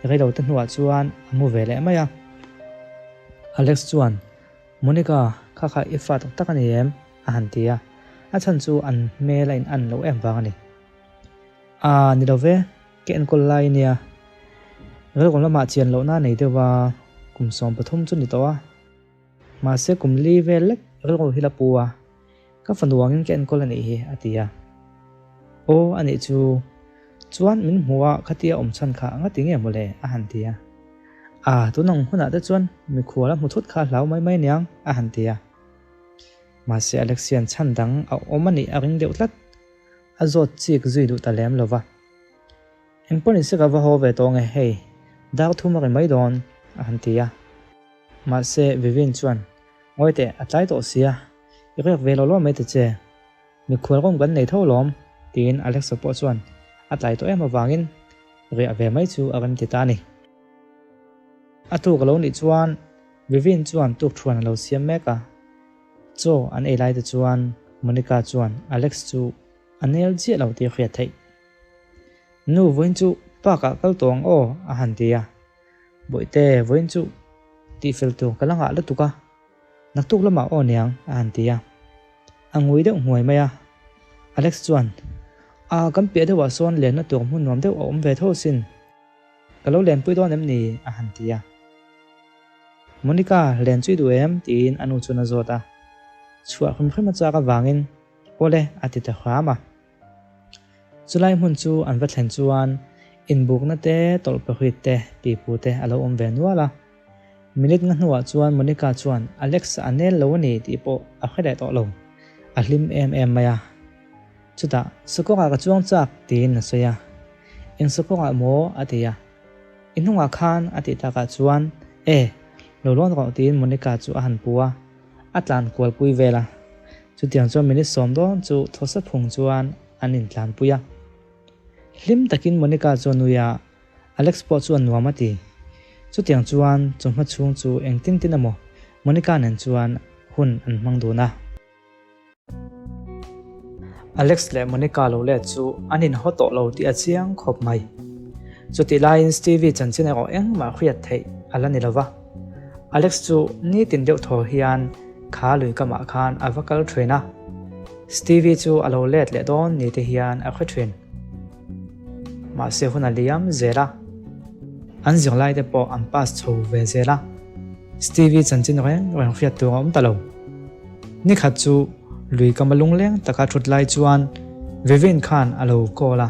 Reilo te hnuah chuan a mu ve leh mai a. Alex chuan, Monica, kha kha i fa tak tak a ni em? a han ti a, a chhan chu an hmel a in an loh em vang a ni. Aa, ni lo ve. Ka enkawl lai ania, rilru lamah chian lohna a nei deuh a, kum 13 chu ni tawh a. Mahse kum li vel lek rilru hi la pu a, ka fanu angin ka enkawl a nih hi, a ti a. Aw, a nih chu, chuan min hmu a khatia awm chhan kha ngati nge mawle, a han ti a. A, tun ang hunah te chuan mikhual a hmu thut kha a hlau mai mai aniang, a han ti a. Mahse Alexian chhan dang a awm a nih a ring deuh tlat. A zawt chik zui duh ta lem lo va. Engpawh ni se ka va haw ve tawh nge hei, dar thum a ri mai dawn, a han ti a. Mahse Vivian chuan, Ngawi teh, a tlai tawh sia, i riak ve lo lawm mai ta che. Mikhual rawm kan nei tho lawm, tiin Alexa pawh chuan a tlai tawh em avangin riah ve mai chu a rem ti ta a ni. A tuk a lo nih chuan Vivian chuan tukṭhuan a lo siam mek a. Chaw an ei lai te chuan Monica chuan Alex chu a nel chiah lo tih a hriat theih. Nu vawiin chu park ah kal tawh ang aw a han ti a. Bawihte vawiin chu tihfel tur ka la ngah lutuk a, naktuk lamah aw niang a han ti a. A ngui deuh hmuai mai a. Alex chuan. A, kan piah deuhah sawn lenna tur hmun nuam deuh a awm ve tho sin. Ka lo lenpui dawn em ni? a han ti a. Monica, len chu i duh em? tiin a nu chuan a zawt a. Chhuah hrim hrim a chak avangin, Awle, a ti ta hram a. Chulai hmun chu an va thlen chuan inbukna te, tawlhpahrit te, pipu te a lo awm ve nual a. Minute nga hnuah chuan Monica chuan Alex a nel lo a ni tih pawh a hre leh tawh lo. A hlim em em mai a. Chutah, Sakawngah ka chuang chak tiin a sawi a. Eng sakawngah maw? a ti a. I hnungah khan a tih takah chuan, E, lo lawn rawh tiin Monica chu a han pu a. A tlan kualpui vel a. Chutiang chuan minute sawm dawn chu thawsa phung chuan an intlanpui a. Hlim takin Monica chu a nui a, Alex pawh chu a nuam a ti. Chutiang chuan chawhma chhung chu engtin tin emaw Monica nen chuan hun an hmang dun a. Alex leh Monica lo let chu an inhaw tawh lo tih a chiang khawp mai. Chutih laiin Stevie chanchin erawh engmah hriat theih a la ni lo va. Alex chu nitin deuh thaw hian kha lui kamah khan a va kal thin a. Stevie chu a lo let leh dawn ni te hian a hre thin. Mahse hun a liam zel a, an zirlai te pawh an pass chho ve zel a, Stevie chanchin reng reng hriat tur a awm ta lo. Nikhat chu lui kama lungleng taka thut lai chuan Vivin khan a lo call a,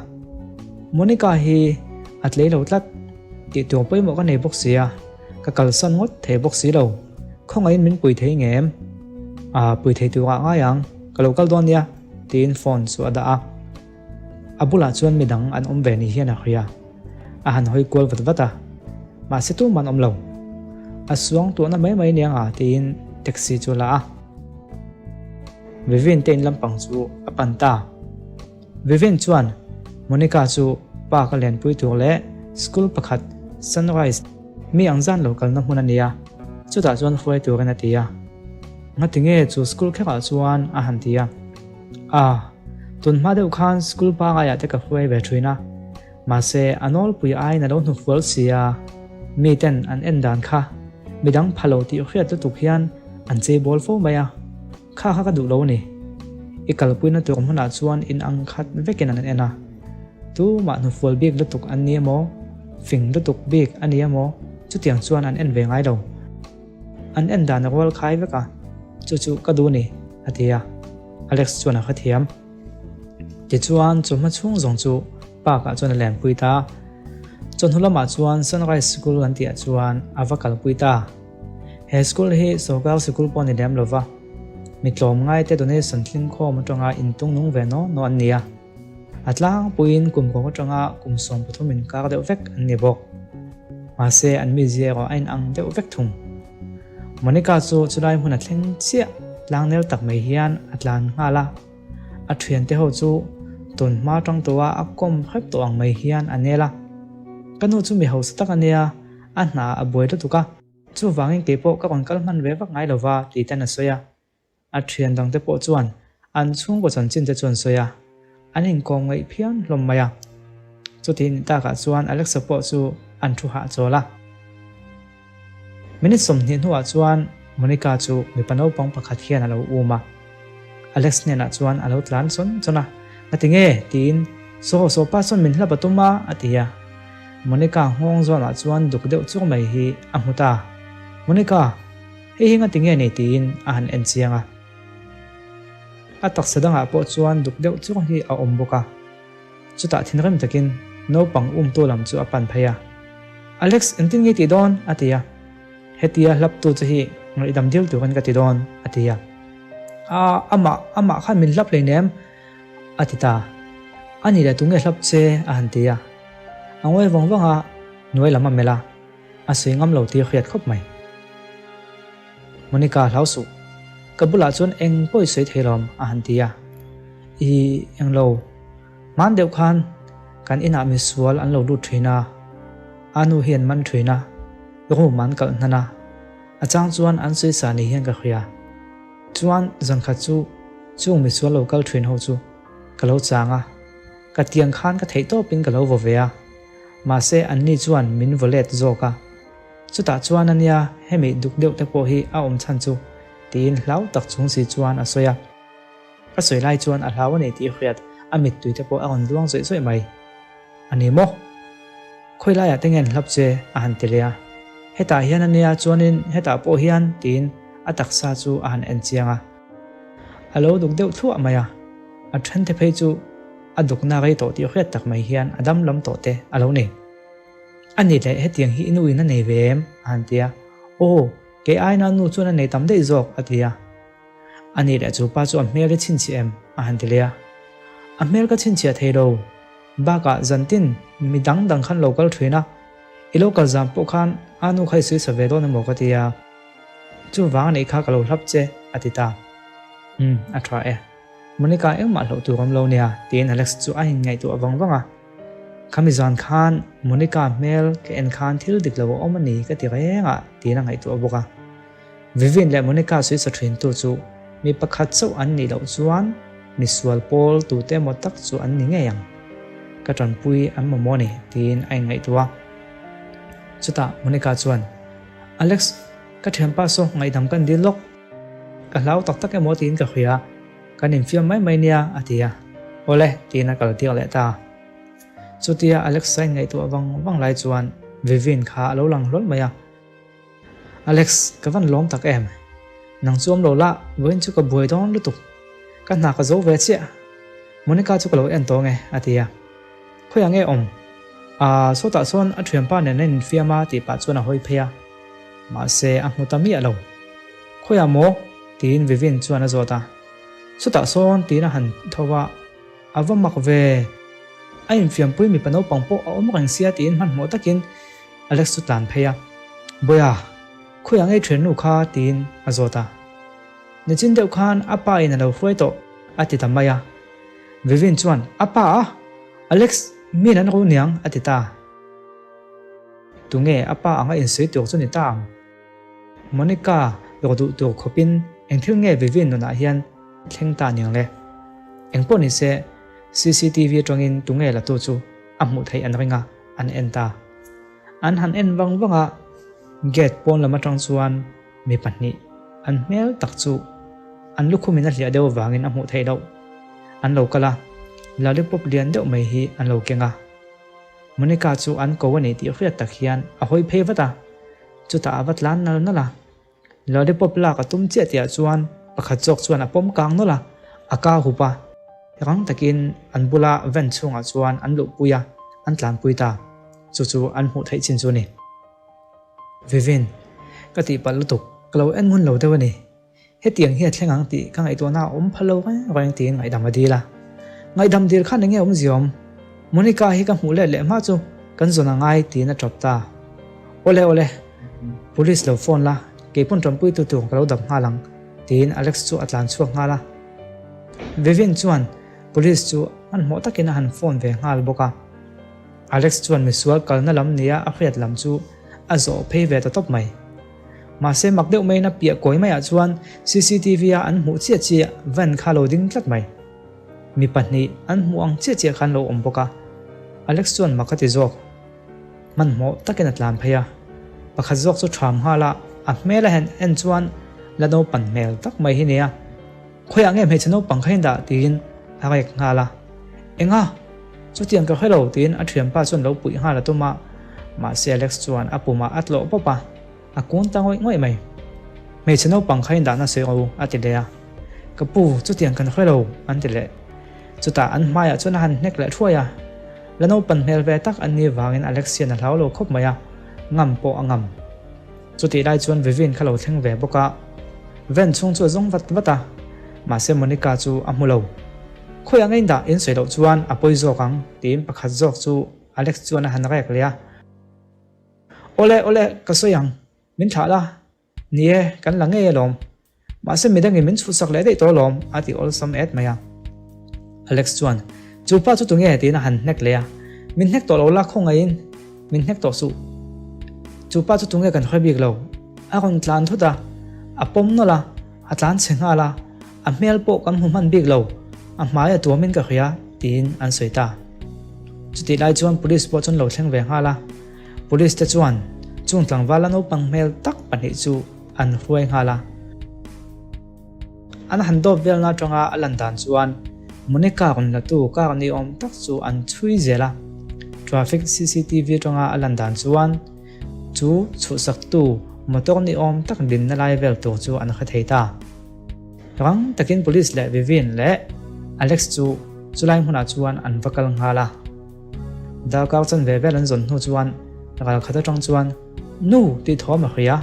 Monica hi a tlei lo tlat tih tur pawimawh ka nei bawk si a, ka kalsan ngawt thei bawk si lo, khawngaihin min pui thei ngem? Aa pui thei turah ngai ang, ka lo kal dawn nia tiin phone chu a dah a. A bulah chuan midang an awm ve ni hian a hria. A han hawi kual vat vat a, mahse tumah an awm lo. A suang tuahna mai mai nia nga tiin taxi chu a la a. Vivin te in lampang chu a pan ta. Vivin chuan Monica chu park a lenpui tur leh school pakhat Sunrise mi ang zan lo kalna hmun a nia, chutah chuan hruai turin a ti a. Ngatinge chu school kherah chuan a han ti a. A, tun hma deuh khan school pangaiah te ka hruai ve thin a, mahse a nawlpui aiin a lo hnufual si a, miten an en dan kha midang pha lo tih hriat lutuk hian an chei bawl fo mai a, kha kha ka duh lo a ni. I kalpuina tur hmunah chuan in ang khat vekin an en a, tumah hnufual bik lutuk an ni emaw, fing lutuk bik a ni emaw chutiang chuan an en ve ngai lo. An en dan a rual khai vek a, chu chu ka duh ni, a ti a. Alex chuan a hrethiam. Tichuan, chu hma chhung zawng chu park ah chuan a lenpui ta. Chawhnu lamah chuan Sunrise School an tihah chuan a va kalpui ta. He school hi sorkar sikul pawh a ni lem lova, mi tlawmngaite donation tling khawm atanga intung nung ve naw naw an ni a. A tlangpuiin kum kawng atanga kum 13 inkar deuh vek an ni bawk. Mahse, an mizia erawh a inang deuh vek thung. Monica chu chulai hmun a thleng chiah tlangnel tak mai hian a tlan nghal a, a thiante ho chu tun hma tang tawha a kawm hrep tawh ang mai hian a nel a. Ka nu chu mi hausa tak a nia, a hna a buai lutuk a, chuvangin keipawh ka rawn kal hman ve vak ngai lova tih ten a sawi a. A thian dangte pawh chuan an chhungkaw chanchin te chu an sawi a, an inkawm ngaih phian hlawm mai a. Chutih ni takah chuan Alexa pawh chu an thu hahchawl a. Minute 20 hnuah chuan Monica chu mipa naupang pakhat hian a lo um a. Alex hnenah chuan a lo tlan chawn chawn a, Ngati nge? tiin Saw saw pa sawn min hlap a tum a, a ti a. Monica nghawng zawnah chuan duk deuh chur mai hi a hmu ta. Monica! Hei hi ngati nge ni tiin a han en chiang a. A taksa dangah pawh chuan duk deuh chur hi a awm bawk a. Chutah thinrim takin naupang umtu lam chu a pan phei a. Alex, engtin nge i tih dawn? a ti a. Hetia hlaptu chu hi ngaihdam dil turin ka ti dawn, a ti a. A, amah, amah khan min hlap hleinem, a ti ta. A nih leh tunge hlap che? a han ti a. A ngawi vawng vawng a, hnuai lam a melh a. A sawi ngam lo tih a hriat khawp mai. Monica hlau suh. Ka bulah chuan eng pawh i sawi thei lawm a han ti a. I eng lo. Hman deuh khan kan inah misual an lo lut thin a, a nu hi an man thin a, room an kalh hnan a. A chang chuan an sawi sa ni hian ka hria. Chuan zankhat chu chung misual lo kal thin ho chu ka lo chang a, ka tiang khan ka theih tawpin ka lo vaw ve a. Mahse anni chuan min vaw let zawk a, chutah chuan ania hemi duk deuh te pawh hi a awm chhan chu tiin hlau tak chung si chuan a sawi a. A sawi lai chuan a hlau a ni tih hriat, A mittui te pawh a rawn luang zawih zawih mai. A ni maw? Khawi laiah te nge an hlap che? a han ti leh a. Hetah hian a nia, chuanin hetah pawh hian tiin a taksa chu a han en chiang a. A lo duk deuh thluah mai a, a thente phei chu a dukna rei tawh tih hriat tak mai hian a dam lam tawh te a lo nei. A ni leh hetiang hi i nu in a nei ve em? a han ti a. Aw, kei aina nu chuan a nei tam daih zawk a ti a. A ni leh chu pa chu a hmel i chhinchhiah em? a han ti leh a. A hmel ka chhinchhiah thei lo. Bakah zantin mi dang dang khan lo kal thin a, i lo kal zan pawh khan a nu kha i suisa ve dawn emaw ka ti a. Chuvang a neih kha ka lo hlap che, a ti ta. Umm, a tha e. Monica engmah hlauh tur awm lo nia, tiin Alex chu a inngaihtuah vang vang a. Khami zan khan Monica hmel ka en khan thil dik lo a awm a ni ka ti reng a, tiin a ngaihtuah bawk a. Vivian leh Monica suisa thintu chu mi pakhat chauh an nih loh chuan misual pawl tute emaw tak chu an ni ngei ang. Ka tanpui an mamawh a ni, tiin a inngaihtuah a. Chutah Monica chuan, Alex, ka thianpa saw ngaihdam kan dil lawk. Ka hlau tak tak emaw tiin ka hria, kan infiam mai mai nia, a ti a. Awle, tiin a kal tir leh ta. Chutia Alex a inngaihtuah vang vang lai chuan Vivian kha a lo lang hlawl mai a. Alex, ka van lawm tak em? Nang chu awm lo la, vawiin chu ka buai dawn lutuk. Ka hna ka zo ve chiah. Monica chu ka lo en tawh nge, a ti a. Khawiah nge awm? Aaa, sawtah sawn a thianpa nen a infiam a tih pah chuan a hawi phei a. Mahse, a hmu ta miah lo. Khawiah maw? tiin Vivian chuan a zawt a. Sawtah sawn tiin a han tho a, a va mak ve. A infiampui mipa naupang pawh a awm reng sia tiin hmanhmawh takin Alex chu tlan phei a. Bawiha, khawiah nge thiannu kha? tiin a zawt a. Nichin deuh khan a pa in a lo hruai tawh a ti ta mai a. Vivian chuan, A pa a? Alex, min an ro niang a ti ta. Tunge a pa anga insawi tur chu ni ta ang? Monica rawh duh tur khawpin eng thil nge Vivian nunah hian thleng ta niang le? Engpawh ni se, cctv atangin tunge la tu chu a hmuh theih an ring a, an en ta. An han en vang vang a, gate pawn lam atang chuan Mi pahnih an hmel tak chu an lukhumin a hliah deuh avangin a hmuh theih loh. An lo kal a, lollipop lian deuh mai hi an lo keng a. Monica chu an ko a ni tih hriat tak hian a hawi phei vat a, chutah a va tlan nal nal a. Lollipop lak a tum chiah tihah chuan pakhat zawk chuan a pawm kang nawlh a, a ka hup a. Rang takin an bula van chhungah chuan an luhpui a, an tlanpui ta. Chu chu an hmuh theih chin chu a ni. Vivin, ka tihpalh lutuk, ka lo en ngun lo deuh a ni. Hetiang hi a thleng ang tih ka ngaihtuahna a awm pha lo reng reng tiin ngaihdam a dil a. Ngaihdam dil khan enge awmzia awm? Monica hi ka hmuh let leh hma chu kan zawn a ngai tiin a tawp ta. Awle awle, police lo phone la, keipawn tanpuitu tur ka lo dap nghal ang tiin Alex chu a tlan chhuak nghal a. Vivin chuan police chu hmanhmawh takin a han phone ve nghal bawk a. Alex chuan misual kalna lam nia a hriat lam chu a zawh phei ve ta tawp mai. Mahse mak deuh maiin a piah kawi maiah chuan cctv a an hmuh chiah chiah van kha lo ding tlat mai. Mi pahnih an hmuh ang chiah chiah khan lo awm bawk a. Alex chuan mak a ti zawk. Hmanhmawh takin a tlan phei a. Pakhat zawk chu ṭham nghal a, a hmel a hen en chuan la naupan hmel tak mai hi nia. Khawiah nge hmeichhe naupang kha in dah tiin a rek nghal a. Enga? Chutiang ka hre lo tiin a thianpa chuan lo puih nghal a tum a, mahse Alex chuan a pumah a tlawh pawp a, a kun ta ngawih ngawih mai. Hmeichhe naupang kha in dahna sawi rawh u a ti leh a. Ka pu, chutiang kan hre lo an ti leh. Chutah an hmaiah chuan a han hnek leh thuai a. La naupan hmel ve tak an nih vangin Alex hian a hlau lo khawp mai a, ngam pawh a ngam. Chutih lai chuan Vivian kha lo thleng ve bawk a, van chhung chu a zawng vat vat a, mahse Monica chu a hmu lo. Khawiah ngei dah in sawi loh chuan a pawi zawk ang tiin pakhat zawk chu Alex chuan a han rek leh a. Awle, awle, ka sawi ang, min thlah la, ni e, kan la ngei alawm. Mahse midangin min chhuhsak leh daih tawh alawm a ti awlsam et mai a. Alex chuan, Chu pa chu tunge? tiin a han hnek leh a. Min hnek tawh lo la khawngaihin min hnek tawh suh. Chu pa chu tunge kan hawi bik lo. A rawn tlan thut a, a pawm nawlh a, a tlan chhe nghal a, a hmel pawh kan hmu hman bik lo, a hmai a tuamin ka hria tiin an sawi ta. Chutih lai chuan police pawh chuan lo thleng ve nghal a. Police te chuan chung tlangval a naupang hmel tak pahnih chu an hruai nghal a. An han dawp velna atanga a lan dan chuan Monica rawn latu car ni awm tak chu an chhui zel a. Traffic cctv atanga a lan dan chuan chu chhuhsaktu motor ni awm tak dinna lai vel tur chu an hre thei ta. Rang takin police leh Vivian leh Alex chu chulai hmunah chuan an va kal nghal a. Darkar chanve vel an zawn hnu chuan ral khat atang chuan Nu! tih thawm a hria.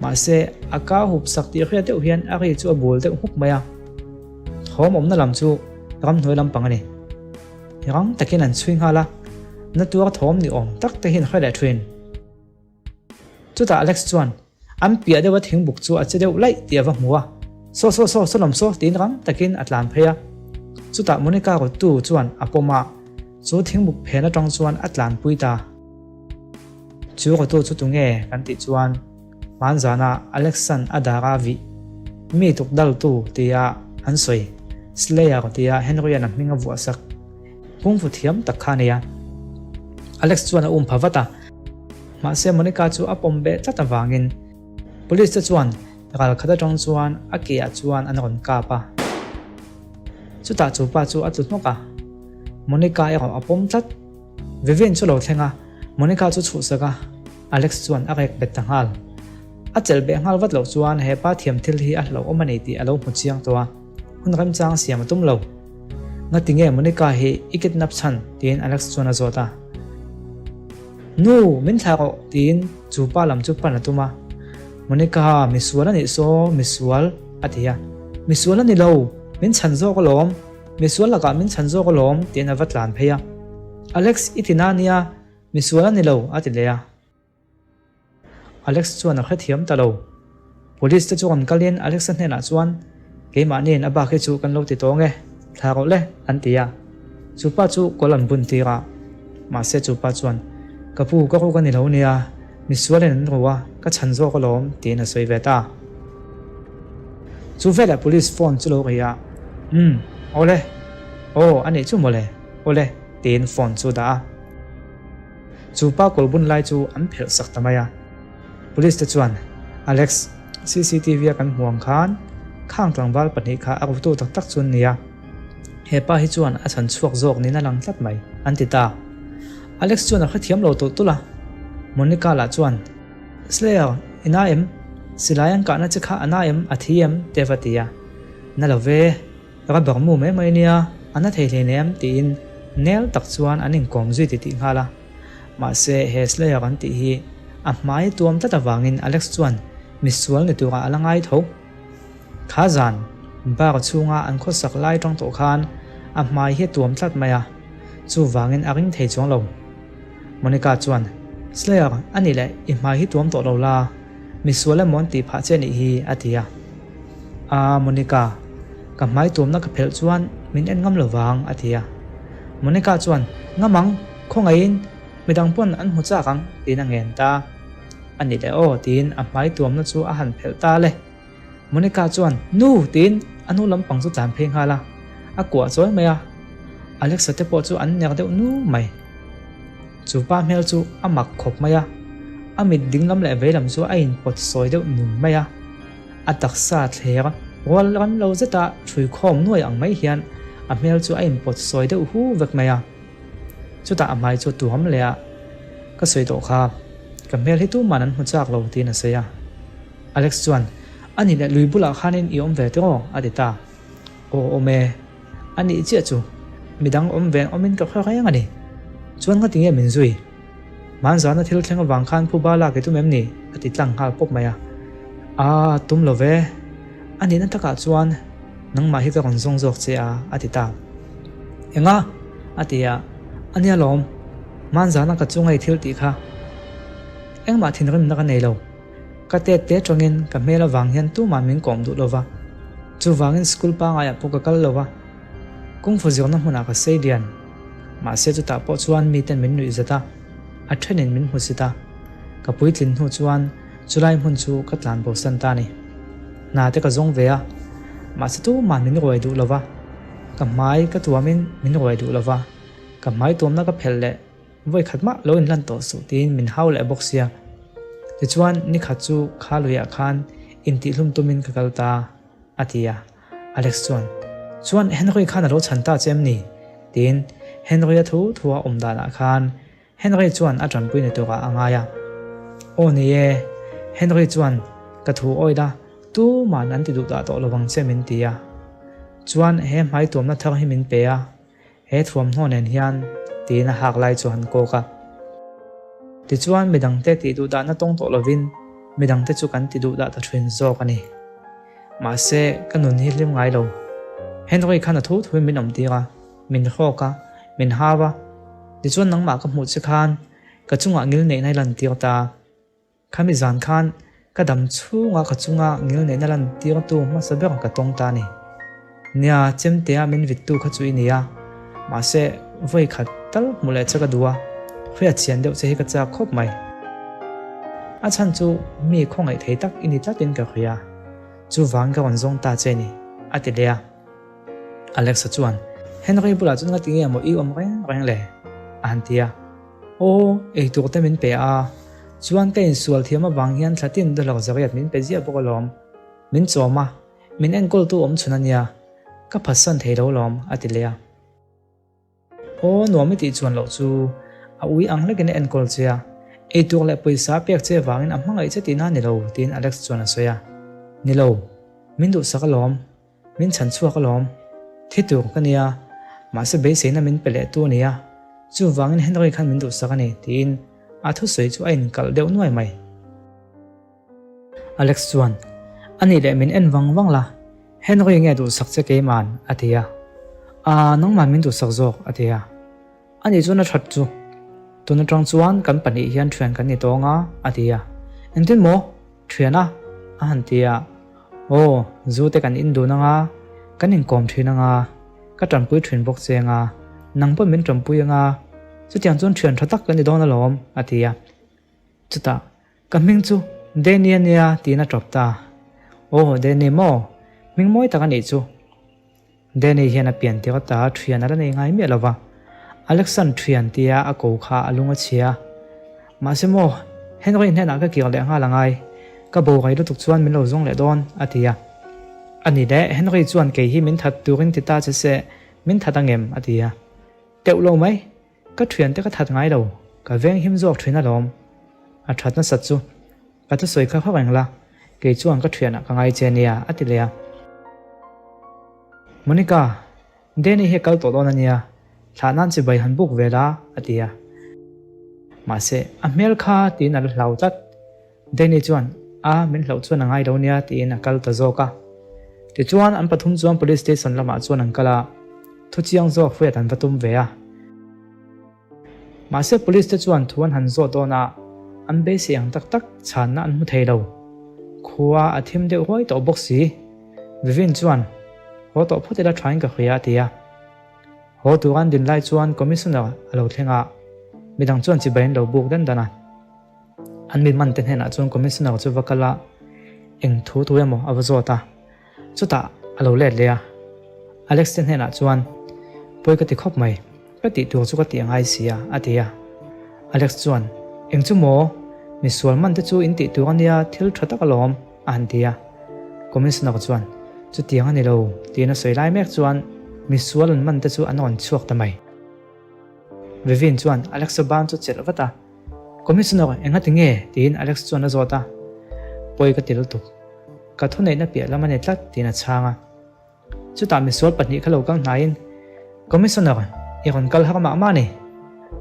Mahse, a ka hup sak tih hriat deuh hian a ri chu a bul deuh hmuk mai a. Thawm awmna lam chu ramhnuai lampang a ni. Rang takin an chhui nghal a, na tuar thawm ni awm tak te hian hre leh thin. Chutah Alex chuan an piah deuha thingbuk chu a che deuh laih tih a va hmu a, Saw saw saw, saw lam saw tiin rang takin a tlan phei a. Chutah Monica rawttu chuan a pawm a, chu thingbuk phen atang chuan a tlanpui ta. Chu rawtu chu tunge kan tih chuan hmanzana Alexan a dara vih mi tuk daltu tia an sawi Slayer tia Henry-a'n a hming a vuah sak kungfu thiam tak kha a nei a. Alex chuan a um pha vat a, mahse Monica chu a pawm beh tlat avangin Police te chuan ral khat atang chuan a ke ah chuan an rawn kap a. Chutah chu pa chu a tlu hnawk a, Monica erawh a pawm tlat. Vivian chu lo thleng a, Monica chu chhuhsak a, Alex chuan a rek bet ta nghal. A chelh beh nghal vat loh chuan he pa thiam thil hi a hlauhawm a ni tih a lo hmu chiang tawh a, hun remchang siam a tum lo. Ngati nge Monica hi i kidnap chhan? tiin Alex chuan a zawt a. Nu, min thlah rawh tiin chu pa lam chu pan a tum a. Monica, misual a nih saw, misual a ti a. Misual a ni lo, min chhan zawk alawm. Misual lakah min chhan zawk alawm tiin a va tlan phei a. Alex i ti na nia, misual a ni lo a ti leh a. Alex chuan a hrethiam ta lo. Police te chu rawn kalin Alex-a hnenah chuan, Keimahniin a bak hi chu kan lo ti tawng e, thla rawh le an ti a. Chu pa chu kawl an bun tir a. Mahse chu pa chuan, Ka pu ka ruk a ni lo nia, misualin an ru a, ka chhan zawk alawm tiin a sawi ve ta. Chu velah police phone chu lo ri a, Umm, awle, aw a nih chu mawle, awle, tiin phone chu dah a. Chu pa kawl bun lai chu an phelh sak ta mai a. Police te chuan, Alex, cctv a kan hmu ang khan khang tlangval pahnih kha a rutu tak tak chu an ni a. He pa hi chuan a chhan chhuak zawk niin a lang tlat mai, an ti ta. Alex chuan a hrethiam lo tulh tulh a. Monica lah chuan, Slayer, i na em? Silai an kahna che kha a na em? A thi em? te va ti a. Na lo ve, rubber mu mai mai nia, a na thei hleinem tiin nel tak chuan an inkawm zui titih nghal a. Mahse, he Slayer an tih hi a hmai tuam tlat avangin Alex chuan misual ni turah a la ngai tho. Kha zan, bar chhunga an khawsak lai tang tawh khan a hmai hi a tuam tlat mai a, chuvangin a ring thei chuang lo. Monica chuan, Slayer, a nih leh i hmai hi tuam tawh lo la, misual emaw an tih phah che nih hi, a ti a. A, Monica, ka hmai tuamna ka phelh chuan min en ngam lo vang, a ti a. Monica chuan, Ngam ang, khawngaihin, midang pawn an hmu chak ang, tiin a ngen ta. A nih leh aw, tiin a hmai tuamna chu a han phelh ta le. Monica chuan, Nu! tiin a nu lampang chu tlan phei nghal a, a kuah chawi mai a. Alexa te pawh chu an ner deuh nu mai. Chu pa hmel chu a mak khawp mai a, a mit ding lam leh vei lam chu a inpawt sawi deuh nun mai a. A taksa thler rual ram lo zeta ṭhui khawm nuai ang mai hian a hmel chu a inpawt sawi deuh hu vek mai a. Chutah a hmai chu tuam leh a, Ka sawi tawh kha, ka hmel hi tuman an hmu chak lo tiin a sawi a. Alex chuan, A nih leh lui bulah khanin i awm ve tiraw? a ti ta. Aw awm e. A nih chiah chu. Midang awm ve awmin ka hre reng a ni. Chuan ngati nge min zui? Hmanzana thil thleng avang khan phuba lak i tum em ni? a ti tlang nghal pawp mai a. A, tum lo ve. A nihna takah chuan nangmah hi ka rawn zawng zawk che a, a ti ta. Enga? a ti a. A nia lawm. Hmanzana ka chunga i thil tih kha. Engmah thinrimna ka nei lo. Ka tet te tangin ka hmel avang hian tumah min kawm duh lo va, chuvangin school pangaiah pawh ka kal lo va, kungfu zirna hmunah ka sei lian. Mahse chutah pawh chuan miten min nuih zat a, a thenin min hmu sit a. Ka puitlin hnu chuan chulai hmun chu ka tlan bosan ta a ni. Hna te ka zawng ve a, mahse tumah min ruai duh lo va, ka hmai ka tuamin min ruai duh lo va, ka hmai tuamna ka phelh leh Vawi khat mah lo inhlan tawh suh tiin min hau leh bawk sia. Tichuan ni khat chu kha luiah khan intihlum tumin ka kal ta a ti a. Alex chuan, Chuan Henry khan a lo chhan ta che em ni? Tiin Henry-a thu thua awm danah khan Henry chuan a tanpui ni turah a ngai a. Aw ni e, Henry chuan ka thu awih la, tuman an ti duh dah tawh lovang che min ti a. Chuan he hmai tuamna thar hi min pe a, he thuamhnaw nen hian tiin a hak lai chu han kawk a. Tichuan midangte tih duh dahna tawng tawh lovin midangte chu kan ti duh dah ta thin zawk a ni. Mahse ka nun hi hlim ngai lo. Henry khan a thu thuin min awm tir a. Min hrawk a, min hau a, tichuan nangmah ka hmuh che khan ka chungah ngilneihna i lantir ta. Khami zan khan ka dam chhunga ka chunga ngilneihna lantirtu hmasa ber ka tawng ta a ni. Nia, chemtea min vittu kha chu i ni a, mahse vawi khat tal hmuh leh che ka duh a, hriat chian deuh che hi ka chak khawp mai. A chhan chu mi khawngaih thei tak i ni tlatin ka hria, chuvang ka rawn zawng ta che ni, a ti leh a. Alexa chuan, Henry bulah chuan nga tinge maw i awm reng reng le? a han ti a. Aw, eitur te min pe a, chuan ka insual thiam avang hian thla tin dollar zariat min pe ziah bawk alawm. Min chawm a, min enkawltu awm chhun a nia, ka phatsan thei lo alawm, a ti leh a. Aw, nuam i tih chuan loh chu a ui ang hlekin a enkawl che a, eitur leh pawisa a pek che vangin a hmangaih che tihna a ni lo, tiin Alex chuan a sawi a. Ni lo, min duhsak alawm. Min chhan chhuak alawm. Thi tur ka nia, mahse beiseina min pe leh tu a nia. Chuvangin Henry khan min duhsak a ni, tiin a thusawi chu a inkalh deuh nuai mai. Alex chuan, A nih leh min en vang vang la, Henry nge duhsak che keiman? a ti a. Aa, nangman min duhsak zawk, a ti a. Ani chuan a that chu, Tun atang chuan kan pahnih hian thian kan ni tawng a, a ti a. Engtin maw? Thian a? a han ti a. Aw, zu te kan in dun anga, kan inkawm thin anga, ka tanpui thin bawk che anga, nang pawh min tanpui anga, chutiang chuan thian tha tak kan ni dawn alawm, a ti a. Chutah, Ka hming chu Danny a nia, tiin a tawp ta. Aw, Danny maw? Hming mawi tak a nih chu. Danny hian a pian tir ata thian a la nei ngai miah lo va, Alexan thian tia a ko kha a lung a chhia. Mahse maw, Henry hnenah ka kir leh nghal a ngai, ka borai lutuk chuan min lo zawng leh dawn, a ti a. A ni le, Henry chuan kei hi min that turin ti ta che se, min that angem? a ti a. Teuh lo mai, ka thiante ka that ngai lo, ka venghim zawk thin alawm. A that nasat chu. Ka thusawi kha kha reng la, kei chuan ka thianah ka ngai che nia, a ti leh a. Monica, Danny hi a kal tawh dawn a nia, thlah nan chibai han buk ve la, a ti a. Mahse, a hmel kha tiin a la hlau tlat. Danny chuan, A, min hlauh chuan a ngai lo nia, tiin a kal ta zawk a. Tichuan, an pathum chuan police station lamah chuan an kal a, thuchiang zawk hriat an va tum ve a. Mahse police te chuan thu an han zawh dawn a, an beisei ang tak tak chhanna an hmu thei lo. Khua a thim deuh huai tawh bawk si. Vivin chuan, Haw tawh phawt ila thain ka hria a ti a. Haw tur an din lai chuan Commissioner a lo thleng a, midang chuan chibai an lo buk dan dan a. An mi man te hnenah chuan Commissioner chu va kal a, eng thu thu emaw a va zawt a. Chutah a lo let leh a, Alex te hnenah chuan, Pawi ka ti khawp mai, ka tih tur chu ka tih a ngai si a, a ti a. Alex chuan, Eng chu maw? Misual man te chu in tih tur a nia, thil tha tak alawm, a han ti a. Commissioner chuan, Chutiang a ni lo, tiin a sawi lai mek chuan misual an man te chu an rawn chhuak ta mai. Vivien chuan Alex-a ban chu chelh vat a, Commissioner, enga ti nge? tiin Alex chuan a zawt a. Pawi ka ti lutuk. Ka thuneihna piah lam a ni tlat, tiin a chhang a. Chutah misual pahnih kha lo kal hnaiin, Commissioner, i rawn kal har mah mah a ni.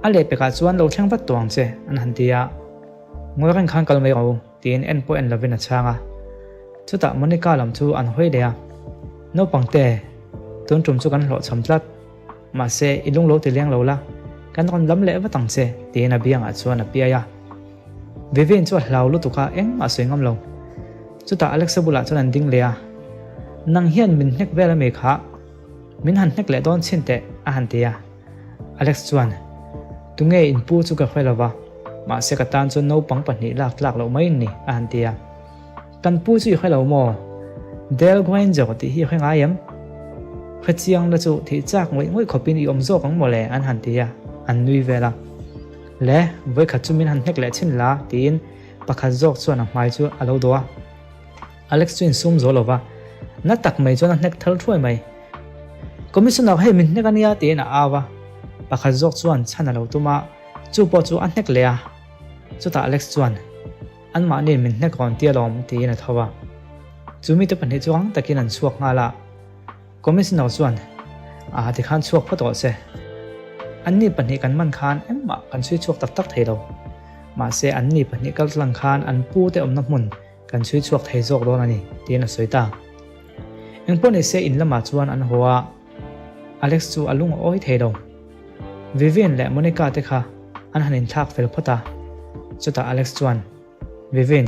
A lehpekah chuan lo thleng vat tawh ang che, an han ti a. Ngawi reng khan kal mai rawh u, tiin en pawh en lovin a chhang a. Chutah Monica lam chu an hawi leh a, Naupangte, tun tum chu kan hlawhchham tlat. Mahse, i lung lo ti leng lo la, kan rawn lam leh vat ang che, tiin a biangah chuan a piai a. Vivian chu a hlau lutuk a, engmah a sawi ngam lo. Chutah Alexa bulah chuan an ding leh a, Nang hian min hnek vel ami kha? Min han hnek leh dawn chhin teh, a han ti a. Alex chuan, Tunge in pu chu ka hre lo va, mahse ka tan chuan naupang pahnih lak tlak loh mai in ni, a han ti a. Kan pu chu i hre lo maw? Dale Granger tih hi i hre ngai em? Hre chiang la chu thih chak ngawih ngawih khawpin i awm zawk ang maw le? an han ti a, an nui vel a. Le, vawikhat chu min han hnek leh chhin la, tiin pakhat zawk chuan a hmai chu a lo dawh a. Alex chu insum zo lo va, na tak mai chuan a hnek thal thuai mai. Commissioner hei min hnek a nia tiin a au a, pakhat zawk chuan chhan a lo tum a, chu pawh chu a hnek leh a. Chutah Alex chuan, Anmahniin min hnek rawn ti alawm tiin a tho a. Chu mite pahnih chu rang takin an chhuak nghal a. Commissioner chuan, Aa tikhan chhuak phawt rawh se. Anni pahnih kan man khan engmah kan chhui chhuak tak tak thei lo. Mahse anni pahnih kal tlang khan an pu te awmna hmun kan chhui chhuak thei zawk dawn a ni, tiin a sawi ta. Engpawh ni se in lamah chuan an haw a, Alex chu a lung a awi thei lo. Vivian leh Monica te kha an han inthlak fel phawt a, chutah Alex chuan, Vivian,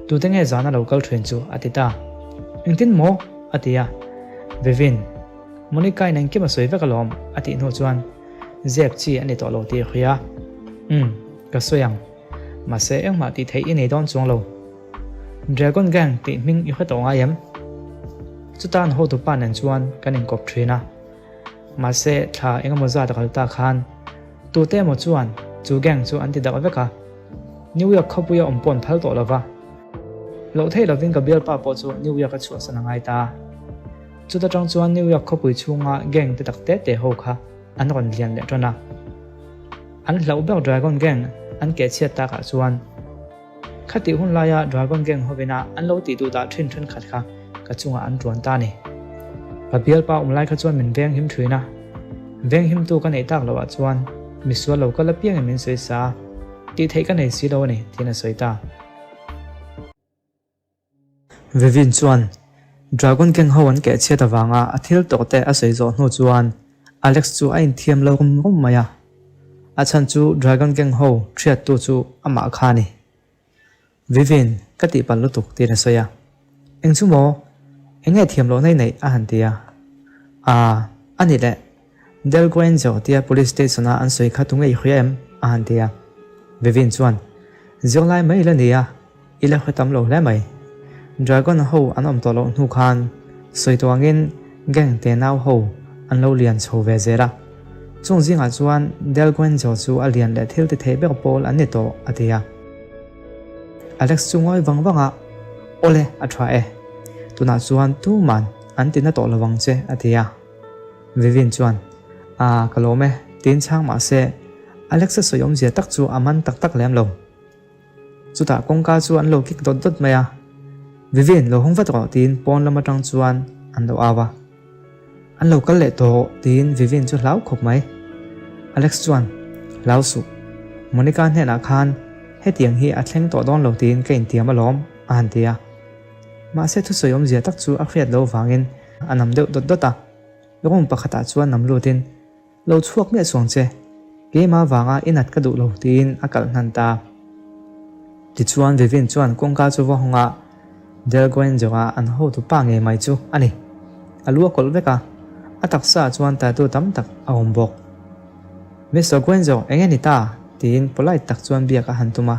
tute nge zana lo kal thin chu? a ti ta. Engtin maw? a ti a. Vivian, Monica in engkim a sawi vek alawm, a tih hnu chuan zep chi a ni tawh lo tih a hria. Umm, ka sawi ang. Mahse engmah tih theih i nei dawn chuang lo. Dragon Gang tih hming i hre tawh ngai em? Chuta an hotupa nen chuan kan inkawp thin a. Mahse thla engemaw zat a kal ta khan tute emaw chuan chu gang chu an ti darh vek a. New York khawpuia awm pawh an phal tawh lo va. Loh theih lovin ka bialpa pawh chu New York a chhuahsan a ngai ta. Chuta tang chuan New York khawpui chhunga gang te tak te te ho kha an rawn lian leh tan a. An hlauh ber Dragon Gang an keh chhiat takah chuan Khatih hun laia Dragon Gang hovina an lo tih duh dah thin thenkhat kha ka chungah an tuan ta a ni. Ka bialpa awm lai kha chuan min venghim thin a, venghimtu ka neih tak loh ah chuan misual lo kal apiangin min sawi sa a, tih theih ka nei si lo a ni, tiin a sawi ta. Vivin chuan Dragon Gang ho an keh chhiat avanga a thil tawh te a sawi zawh hnu chuan Alex chu a inthiam lo rum rum mai a. A chhan chu Dragon Gang ho thiattu chu amah kha a ni. Vivin, ka tihpalh lutuk tiin a sawi a. Eng chu maw? Eng nge thiam lohna i neih? a han ti a. Aa, a ni leh. Del Guenzo tia police station a an sawi kha tunge i hria em? a han ti a. Vivin chuan, Zirlai mai la nia, i la hre tam lo hle mai. Dragon ho an awm tawh loh hnu khan sawi tawh angin gang te nau ho an lo lian chho ve zel a. Chung zingah chuan Del Guenzo chu a lian leh thil ti thei ber pawl an ni tawh, a ti a. Alex chu ngawi vang vang a, Awle, a tha e. Tunah chuan tuman an ti na tawh lo ang che, a ti a. Vivin chuan, Aa, ka lawm e, tiin chhang mah se, Alexa sawi awmzia tak chu a man tak tak lem lo. Chutah kawngka chu an lo kik dawt dawt mai a, Vivin, lo hawng vat rawh, tiin pawn lam atang chuan an lo au a. An lo kal leh tawh, tiin Vivin chu hlau khawp mai. Alex chuan, Hlau suh, Monica hnenah khan hetiang hi a thleng tawh dawn lo tiin ka intiam alawm, a han ti a. Mahse thusawi awmzia tak chu a hriat loh vangin a nam deuh dawt dawt a, room pakhatah chuan nam lutin, Lo chhuak miah suang che, keimah vanga i nat ka duh lo tiin a kalh hnan ta. Tichuan Vivin chuan kawngka chu va hawng a, Del Guenzo-a an hotu pa ngei mai chu a ni. A lu a kawlh vek a, a taksa ah chuan tattoo tam tak a awm bawk. Mister Guenzo, enge ni ta? tiin polite tak chuan biak a han tum a.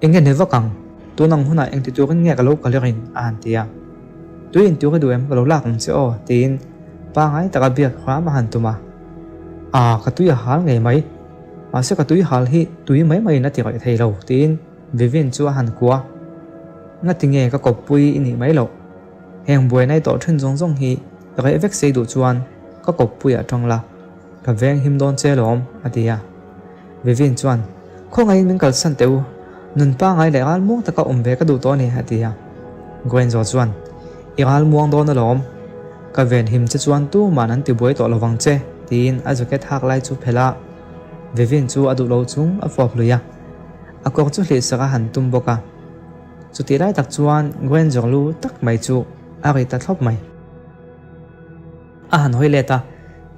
Enge ni vak ang? Tun ang hunah engti turin nge ka lo kal rin? a han ti a. Tui in tur i duh em? Ka lo lak ang che aw, tiin pangai taka biak hram a han tum a. Aa, ka tui a hal ngei mai. Mahse ka tui hal hi tui mai maiin a ti raih thei lo, tiin Vivin chu a han kua. Ngati nge ka kawppui i nih mai loh? Heng buaina i tawh thin zawng zawng hi reh vek sei duh chuan ka kawppui ah tang la, ka veng him dawn che lawm, a ti a. Vivin chuan, Khawngaihin min kalsan teh u, nun pangai leh ral muang taka awm ve ka duh tawh a ni, a ti a. Gwenzo chuan, I ral muang dawn alawm, ka ven him che chuan tuman an tibuai tawh lovang che, tiin a jacket hak lai chu phelh a. Vivin chu a duh lo chung a fawp lui a, a kawr chu hlihsak a han tum bawk a. Chutih lai tak chuan Gwenzo lu tak mai chu a ri ta thlawp mai. A han hawi let a,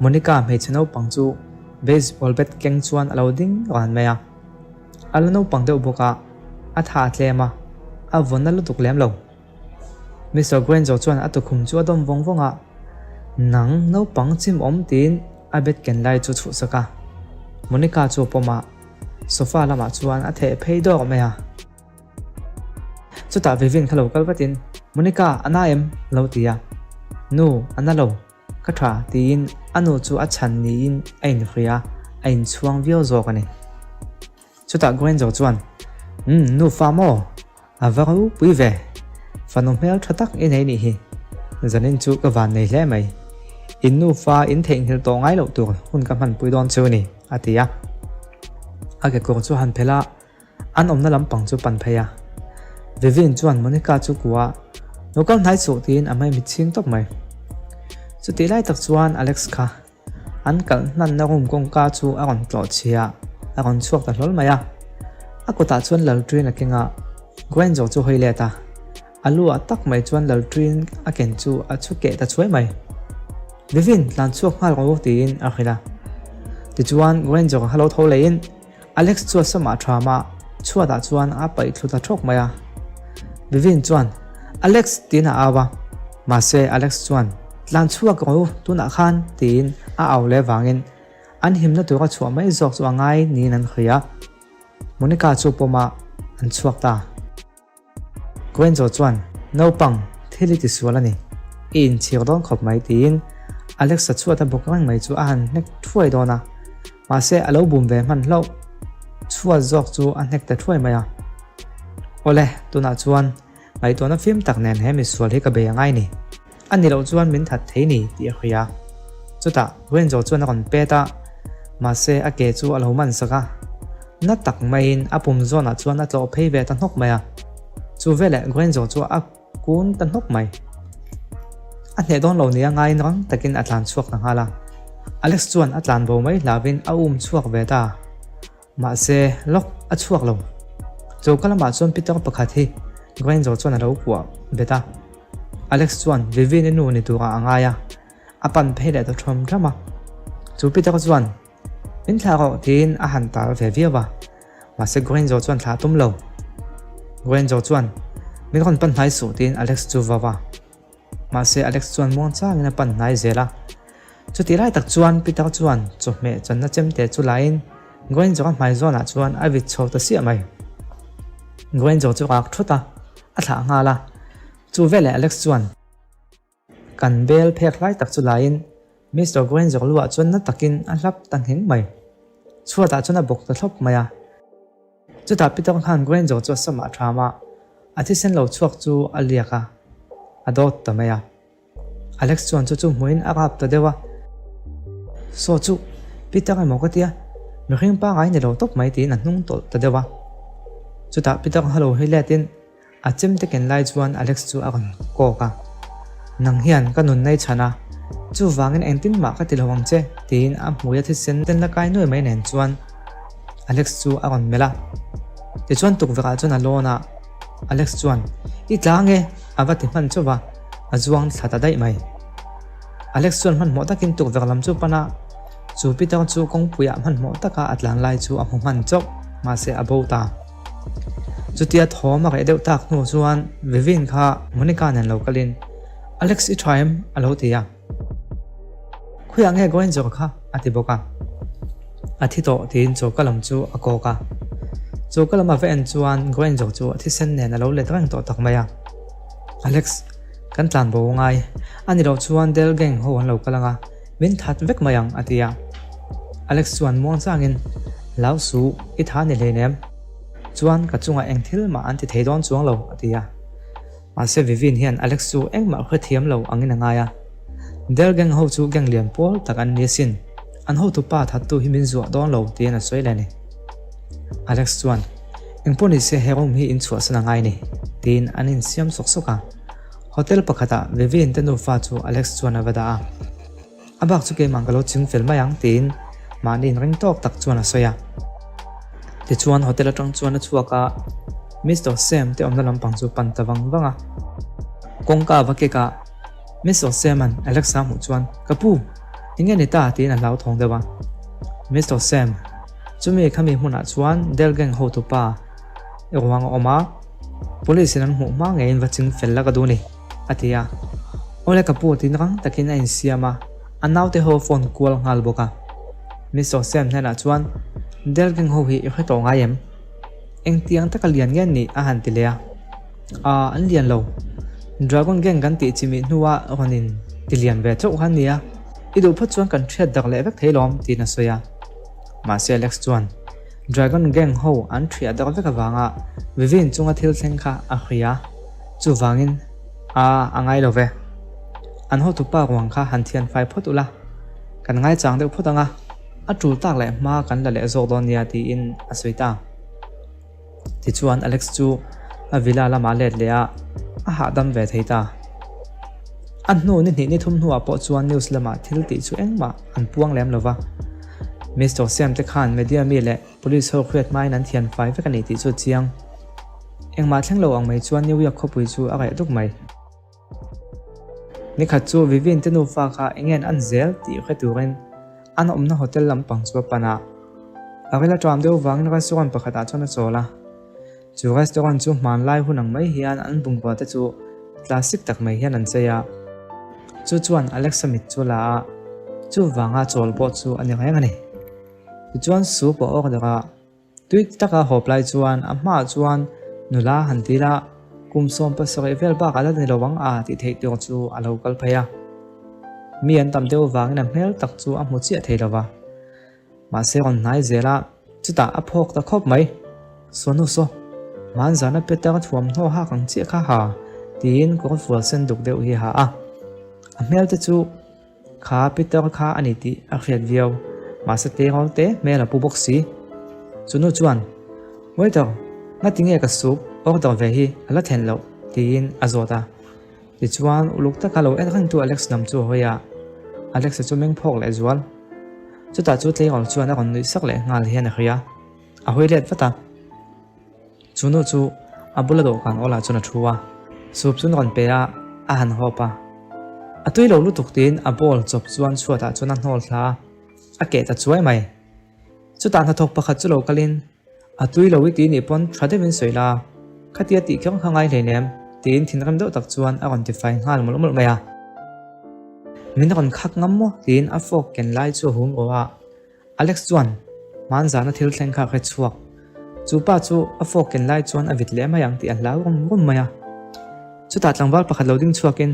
Monica hmeichhe naupang chu baseball bat keng chuan a lo ding ran mai a. A la naupang deuh bawk a, a tha a tlem a, a vawn na lutuk lem lo. Mister Granger chuan a tukhum chu a dawm vawng vawng a, Nang naupang chim awm tiin a bat ken lai chu chhuhsak a. Monica chu a pawm a, sofa lamah chuan a theh phei dawk mai a. Chutah Vivin kha lo kal vatin, Monica, a na em? lo ti a. Nu, a na lo. Ka tha, tiin a nu chu a chhan niin a inhria a, a inchhuang viau zawk a ni. Chutah Granger chuan, Umm, nufa maw? A va ropui ve. Fanu hmel tha tak i nei nih hi. Zanin chu ka van nei hle mai. In nufa in theihnghilh tawh ngai loh tur hun ka hmanpui dawn chu a ni, a ti a. A kekawr chu han phelh a, an awmna lampang chu pan phei a. Vivian chuan Monica chu kuah a, Lo kal hnai suh tiin a hmai mit chhing tawp mai. Chutih lai tak chuan Alex kha An kalh hmanna room kawngka chu a rawn tlawh chhia a, a rawn chhuak ta hlawl mai a. A kutah chuan Lalṭuin a keng a, Granger chu hawi let a. A lu ah tak mai chuan Lalṭuin a ken chu a chhu keh ta chhuai mai. Vivin, tlan chhuak nghal rawh u tiin a hrilh a. Tichuan Granger kha lo tho leiin Alex chu a samah ṭham a, chhuatah chuan a paih thlu ta ṭhawk mai a. Vivin chuan, Alex! tiin a au a. Mahse, Alex chuan, Tlan chhuak rawh u, tunah khan! tiin a au leh vangin an himna tura chhuah mai zawk chu a ngai niin an hria. Monica chu pawmah an chhuak ta. Gwenzo chuan, Naupang, thil i tisual a ni. I inchhir dawn khawp mai tiin Alexa chhuat a bawk reng mai chu a han hnek thuai dawn a. Mahse, a lo bum ve hman hlauh. Chhuat zawk chu a hnek ta thuai mai a. Awle, tunah chuan ngaihtuahna fim tak nen he misual hi ka bei a ngai ni. A ni loh chuan min that thei ni tih a hria. Chutah Renzo chuan a rawn pet a, mahse a ke chu a lo man sak a. Na tak maiin a pum zawnah chuan a tlawh phei ve ta hnawk mai a. Chu veleh Renzo chu a kun ta hnawk mai. A hneh dawn lo nia ngaiin rang takin a tlan chhuak ta nghal a. Alex chuan a tlan bo mai hlauhin a um chhuak ve ta. Mahse, lawk a chhuak lo. Choka lamah chuan Peter pakhat hi Granger chuan a lo kuah bet a. Alex chuan Vivian-i nu ni turah a ngai a, a pan phei leh ta ṭhawm ṭham a. Chu Peter chuan, Min thlah rawh tiin a han tal ve viau a. Mahse Granger chuan thlah a tum lo. Granger chuan, Min rawn pan hnai suh tiin Alex chu vau a. Mahse Alex chuan muang changin a pan hnai zel a. Chutih lai tak chuan Peter chuan chawhmeh channa chemte chu lain Granger-a hmai zawnah chuan a vit chho ta siah mai. Granger chu rak thut a, a thlah nghal a. Chu veleh Alex chuan kan bel phek lai tak chu lain Mister Granger luah chuan na takin a hlap ta ngheng mai. Chhuatah chuan a bawk ta thlawp mai a. Chutah Peter khan Granger chu a samah a ṭham a, a thisen lo chhuak chu a liak a, a dawt ta mai a. Alex chuan chu chu hmuhin a rap ta deuh a, Saw chu, Peter emaw ka tia, mihring pangai ni lo tawp mai tiin a hnung tawlh ta deuh a. Chutah Peter kha lo hawi letin A chemte ken lai chuan Alex chu a rawn kawk a, Nang hian ka nun nei chhan a, chuvangin engtin mah ka ti lo ang che, tiin a hmui a thisen ten la kai nuai mai nen chuan Alex chu a rawn melh a. Tichuan tukverhah chuan a lawn a, Alex chuan, I tla ange, a va ti hman chauh va, a zuang thla ta daih mai. Alex chuan hmanhmawh takin tukverh lam chu pan a, chu Peter chu kawngpuiah hmanhmawh taka a tlan lai chu a hmu hman chauh, mahse a bo ta. Chutia thawm a reh deuh tak hnu chuan Vivin kha Monica nen lo kalin, Alex i tha em? a lo ti a. Khawiah nge Granger kha? a ti bawk a. A thi tawh tiin choka lam chu a kawk a. Choka lam a va en chuan Granger chu a thisen nen a lo let reng tawh tak mai a. Alex, kan tlan bo ngai. A ni loh chuan Del gang ho an lo kal ang a, min that vek mai ang a ti a. Alex chuan muang changin, Lau suh, i tha ni hleinem. Chuan ka chungah eng thil mah an ti thei dawn chuang lo a ti a. Mahse Vivin hian Alex chu engmah hrethiam lo angin a ngai a. Del gang ho chu gang lian pawl tak an ni asin. An hotupa thattu hi min zuah dawn lo tiin a sawi leh a ni. Alex chuan, Engpawh ni se he room hi in chhuahsan a ngai ni, tiin an insiam sawk sawk a. Hotel pakhatah Vivian te nufa chu Alex chuan a va dah a. A bak chu keimah ka lo ching fel mai ang, tiin mahni inring tawk tak chuan a sawi a. Tichuan hotel atang chuan a chhuak a, Mister Sam te awmna lampang chu pan ta vang vang a. Kawngka a va kek a, Mister Sam-a'n Alex-a hmuh chuan, Ka pu, enge ni ta? tiin a hlauthawng deuh a. Mister Sam, Chumi khami hmunah chuan Del Gang hotupa i ruang a awm a, Police in an hmuh hma ngeiin va ching fel la ka duh ni, a ti a. Awle ka pu tiin rang takin a insiam a, a naute ho phone kual nghal bawk a. Mister Sam hnenah chuan, Del Gang ho hi i hre tawh ngai em? Engtiang taka lian nge an nih? a han ti leh a. Aa, an lian lo. Dragon Gang kan tih chimih hnua rawn in ti lian ve chauh kha a nia. I duh phawt chuan kan hriat dak leh vek thei lawm, tiin a sawi a. Mahse Alex chuan Dragon Gang ho an thiah dak vek avanga Vivian chunga thil thleng kha a hria. Chuvangin, Aa, a ngai lo ve. An hotupa ruang kha han thian fai phawt ula, kan ngaichang deuh phawt ang a, a tul tak leh hma kan la leh zawk dawn nia tiin a sawi ta. Tichuan Alex chu a villa lamah let leh a, a hahdam ve thei ta. A hnu ni hnih ni thum hnuah pawh chuan news lamah thil tih chu engmah an puang lem lo va. Mister Siam te khan media mi leh Police ho hriat hmain an thian fai vek a ni tih chu a chiang. Engmah thleng lo ang mai chuan New York khawpui chu a reh duk mai. Nikhat chu Vivian te nufa kha enge an an zel tih hre turin an awmna hotel lampang chu a pan a. A ril a ṭam deuh vangin restaurant pakhatah chuan a chawl a. Chu restaurant chu hmanlai hun ang mai hian an bungrua te chu classic tak mai hian an chei a. Chu chuan Alexa mit chu a la a, chuvanga chawl pawh chu a ni reng a ni. Tichuan soup a order a, tui taka hawp lai chuan a hmaah chuan nula han ti la, kum 17 vel bakah la ni lo ang a tih theih tur chu a lo kal phei a. Mi an tam deuh vangin a hmel tak chu a hmu chiah thei lo va. Mahse rawn hnai zel a, chutah a phawk ta khawp mai. Sawnu saw, hmanzana Peter thuamhnaw hak ang chiah kha ha tiin kawr fual sen duk deuh hi a ha a. A hmel te chu Kha Peter kha a ni tih a hriat viau, mahse tleirawl te hmel a pu bawk si. Chu nu chuan, Waiter, ngati nge ka soup order ve hi a la then loh? tiin a zawt a. Tichuan, uluk taka lo en rengtu Alex lam chu a hawi a, Alex-a chu meng phawk leh zual. Chutah chu tleirawl chuan a rawn nuih sak leh nghal hian a hria, a hawi let vat a. Chu nu chu a bula dawhkan awlah chuan a thu a, soup chu an rawn pe a, a han hawp a. A tui lo lutuk tiin a bowl chawp chuan chhuatah chuan a hnawl thla a, a keh ta chuai mai. Chutah hnathawk pakhat chu lo kalin, A tui lo i ti nih pawn tha deuhin sawi la, khatia tih kher kha ngai hleinem, tiin thinrim deuh tak chuan a rawn tifai nghal mawlh mawlh mai a. Min rawn khak ngam maw? tiin a fork ken lai chu a hum rawh a. Alex chuan hmanzana thil thleng kha a hre chhuak. Chu pa chu a fork ken lai chuan a vit leh mai ang tih a hlau rum rum mai a. Chutah tlangval pakhat lo ding chhuakin,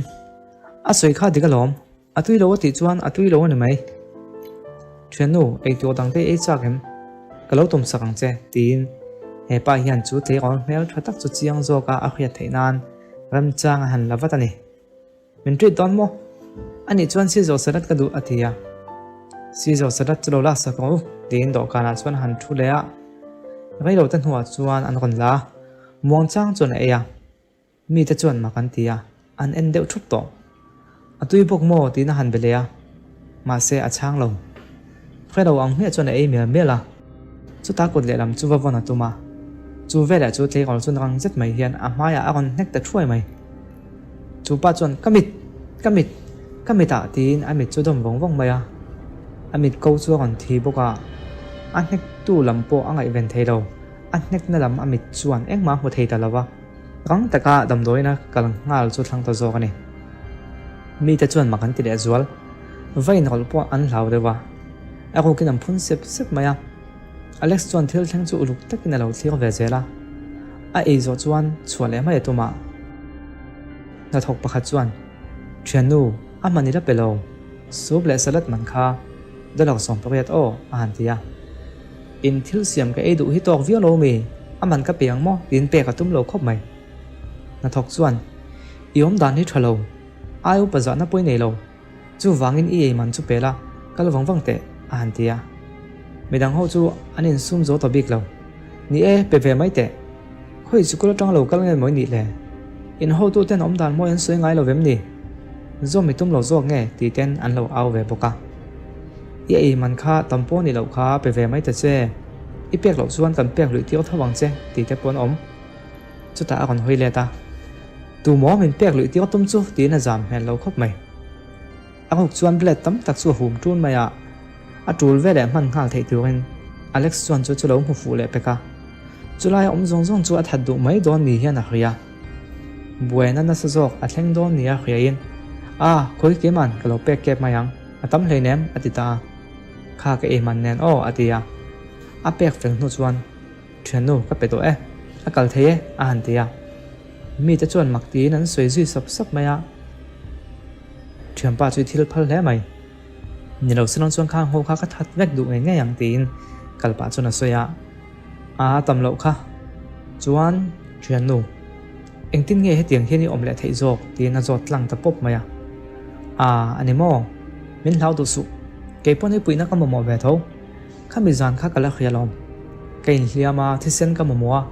A sawi kha dik alawm, a tui lo a tih chuan a tui lo a ni mai. Thiannu, eitur dangte i ei chak em? Ka lo tum sak ang che, tiin he pa hian chu tleirawl hmel tha tak chu chiang zawka a hriat theih nan remchang a han la vat a ni. Min treat dawn maw? Anih chuan Caesar salad ka duh a ti a. Caesar salad chu lo lak sak rawh u tiin dawhkanah chuan a han thu leh a. Reilo te hnuah chuan an rawn la a, muangchang chuan a ei a. Mite chuan mak an ti a, an en deuh thup tawh. A tui bawk maw tiin a han be leh a, mahse a chhang lo. Hrelo ang hmiah chuan a ei mial mial a, chutah kut lehlam chu va vawn a tum a. Chu veleh chu tleirawl chu rang zet mai hian a hmaiah a rawn hnek ta thuai mai. Chu pa chuan ka mit! Ka mit! Ka mitah tiin a mit chu dawm vawng vawng mai a. A mit ko chu a rawn thi bawk a, a hnektu lam pawh a ngaihven thei lo. A hnekna lam a mit chuan engmah a hmu thei ta lo va, rang taka damdawiina kal nghal chu thlang ta zawk a ni. Mite chuan mak an ti leh zual. Va inrawlh pawh an hlau deuh a, a rukin an phun sep sep mai a. Alex chuan thil thleng chu uluk takin a lo thlir ve zel a, a ei zawh chuan chhuah leh mai a tum a. Hnathawk pakhat chuan, Thiannu, a hman i la pe lo, soup leh salad man kha dollar 18 aw, a han ti a. In thil siam ka ei duh hi tawk viau lo mi, a man ka pe ang maw? tiin pek a tum lo khawp mai. Hnathawk chuan, I awm dan hi tha lo, ai upa zahna pawi nei lo. Chuvangin i ei man chu pe la, kal vang vang teh, a han ti a. Midang ho chu an insum zo ta bik lo. Ni e, pe ve mai teh. Khawi sikul atang lo kal nge maw i nih le? In hotu ten awm dan mawi an sawi ngai lo vem ni? Zawm i tum lo zawk nge? tih ten an lo au ve bawk a. I ei man kha tam pawh ni loh kha pe ve mai ta che. I pek loh chuan kan pek luih tir tho ang che, tih te pawh an awm. Chutah a rawn hawi let a, Tu maw min pek luih tir tum chu? tiin a zam hmel lo khawp mai. A ruk chuan blade tam tak chu a hum ṭun mai a, a ṭul veleh hman nghal theih turin Alex chuan chu chu lo hmu fuh leh pek a. Chulai a awm zawng zawng chu a that duh mai dawn ni hian a hria. Buaina nasa zawk a thleng dawn nia hriain, A, khawi keiman ka lo pek kep mai ang, a tam hleinem, a ti ta a. Kha ka ei man nen aw, a ti a. A pek fel hnu chuan. Thiannu, ka pe tawh e, a kal thei e, a han ti a. Mite chuan mak tiin an sawi zui sap sap mai a. Thianpa chu i thil phal hle mai. Ni lo silawng chuan khang ho kha ka that vek duh ngei ngei ang tiin kal pah chuan a sawi a. A tam loh kha. Chuan, thiannu, engtin nge hetiang hian i awm leh theih zawk? tiin a zawt tlang ta pawp mai a. A, a ni maw? Min hlau duh suh. Kei pawn i puihna ka mamawh ve tho. Khami zan kha ka la hria lawm. Ka inhliam a, thisen ka mamawh a.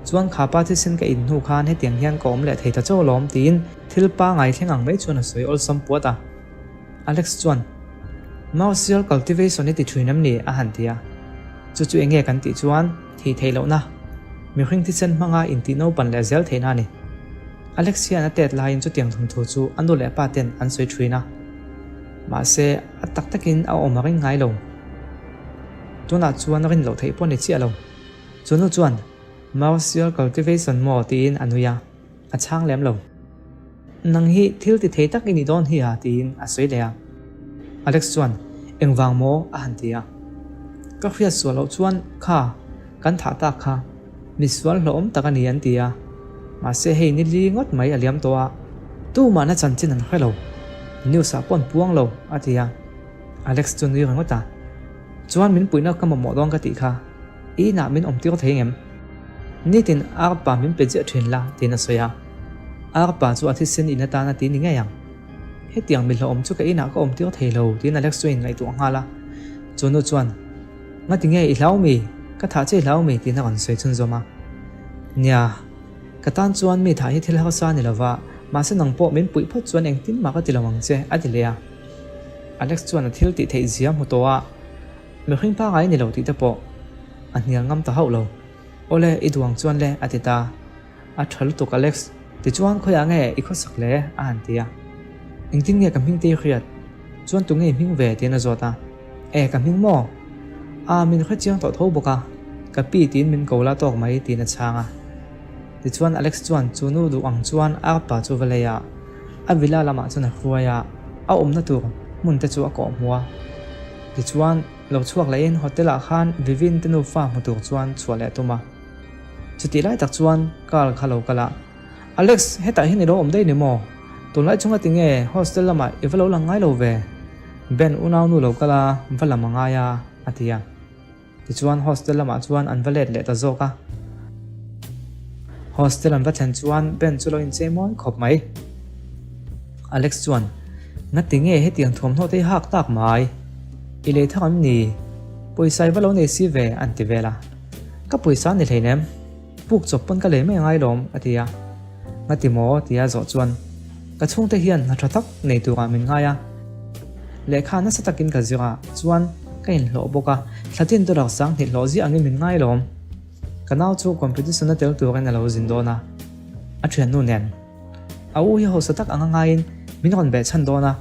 Chuan kha pa thisen ka in hnu khan hetiang hian ka awm leh thei ta chauh alawm tiin thil pangai thleng ang mai chuan a sawi awlsam puat a. Alex chuan, Martial cultivation i ti thin em ni? a han ti a. Chu chu enge kan tih chuan thih theih lohna, mihring thisen hmanga intih naupan leh zel theihna a ni. Alex hian a tet laiin chutiang thawmthu chu a nu leh pa ten an sawi thin a. Mahse, a tak takin a awm a ring ngai lo. Tunah chuan a rin loh theih pawh a ni chiah lo. Chu nu chuan, Martial cultivation maw? tiin a nui a, a chhang lem lo. Nang hi thil ti thei tak i nih dawn hi a? tiin a sawi leh a. Alex chuan, Engvang maw? a han ti a. Ka hriat sual loh chuan kha kan thah tak kha misual hlauhawm tak a ni an ti a. Mahse hei ni li ngawt mai a liam tawh a, tumahna chanchin an hre lo. News ah pawh an puang lo, a ti a. Alex chu nui ringawt a. Chuan min puihna ka mamawh dawn ka tih kha. I inah min awm tir thei ngem? Nitin arpa min pe ziah thin la, tiin a sawi a. Arpa chu a thisen in atan a ti ni ngei ang. Hetiang mi hlauhawm chu ka inah ka awm tir thei lo, tiin Alex chu a inngaihtuah nghal a. Chu nu chuan, Ngati nge i hlau mi? Ka thah che i hlau mi? tiin a rawn sawi chhunzawm a. Nia, ka tan chuan mi thah hi thil harsa a ni lo va, mahse nang pawh min puih phawt chuan engtin mah ka ti lo ang che, a ti leh a. Alex chuan a thil tih theih zia hmu tawh a. Mihring pangai ni lo tih te pawh a hnial ngam ta hauh lo. Awle, i duang chuan le, a ti ta. A tha lutuk Alex, tichuan khawiah nge i khawsak le? a han ti a. Engtin nge ka hming te i hriat? Chuan tunge i hming ve? tiin a zawt a. E, ka hming maw? A, min hre chiang tawh tho bawk a, ka pi tiin min ko la tawk mai tiin a chhang a. Tichuan Alex chuan chu nu duh ang chuan arpa chu va lei a, a villa lamah chuan a hruai a, a awmna tur hmun te chu a kawh hmu a. Tichuan, lo chhuak lehin hotel ah khan Vivin te nufa hmu tur chuan chhuah leh a tum a. Chutih lai tak chuan Carl kha lo kal a, Alex, hetah hian i lo awm daih ni maw? Tunlai chunga tinge hostel lamah i va lo lang ngai lo ve? Ben unaunu lo kal a, va lam a ngai a, a ti a. Tichuan hostel lamah chuan an va let leh ta zawk a. Hostel an va thlen chuan Ben chu lo inchei mawi khawp mai. Alex chuan, Ngati nge hetiang thuamhnaw te hi hak tak mai? I lei thak an ni? Pawisa i va lo nei si ve, an ti vel a. Ka pawisa a ni hleinem, puk chawp pawn ka lei mai angai lawm, a ti a. Ngati maw? tia zawh chuan, Ka chhungte hian hna tha tak nei turah min ngai a. Lehkha nasa takin ka zir a, chuan ka inhlawh bawk a, thlatin dollar 2000 hlawh ziah angin min ngai lawm. Ka nau chu competition a tel turin a lo zin dawn a, a thiannu nen. A u hi hausa tak anga ngaiin min rawn beh chhan dawn a,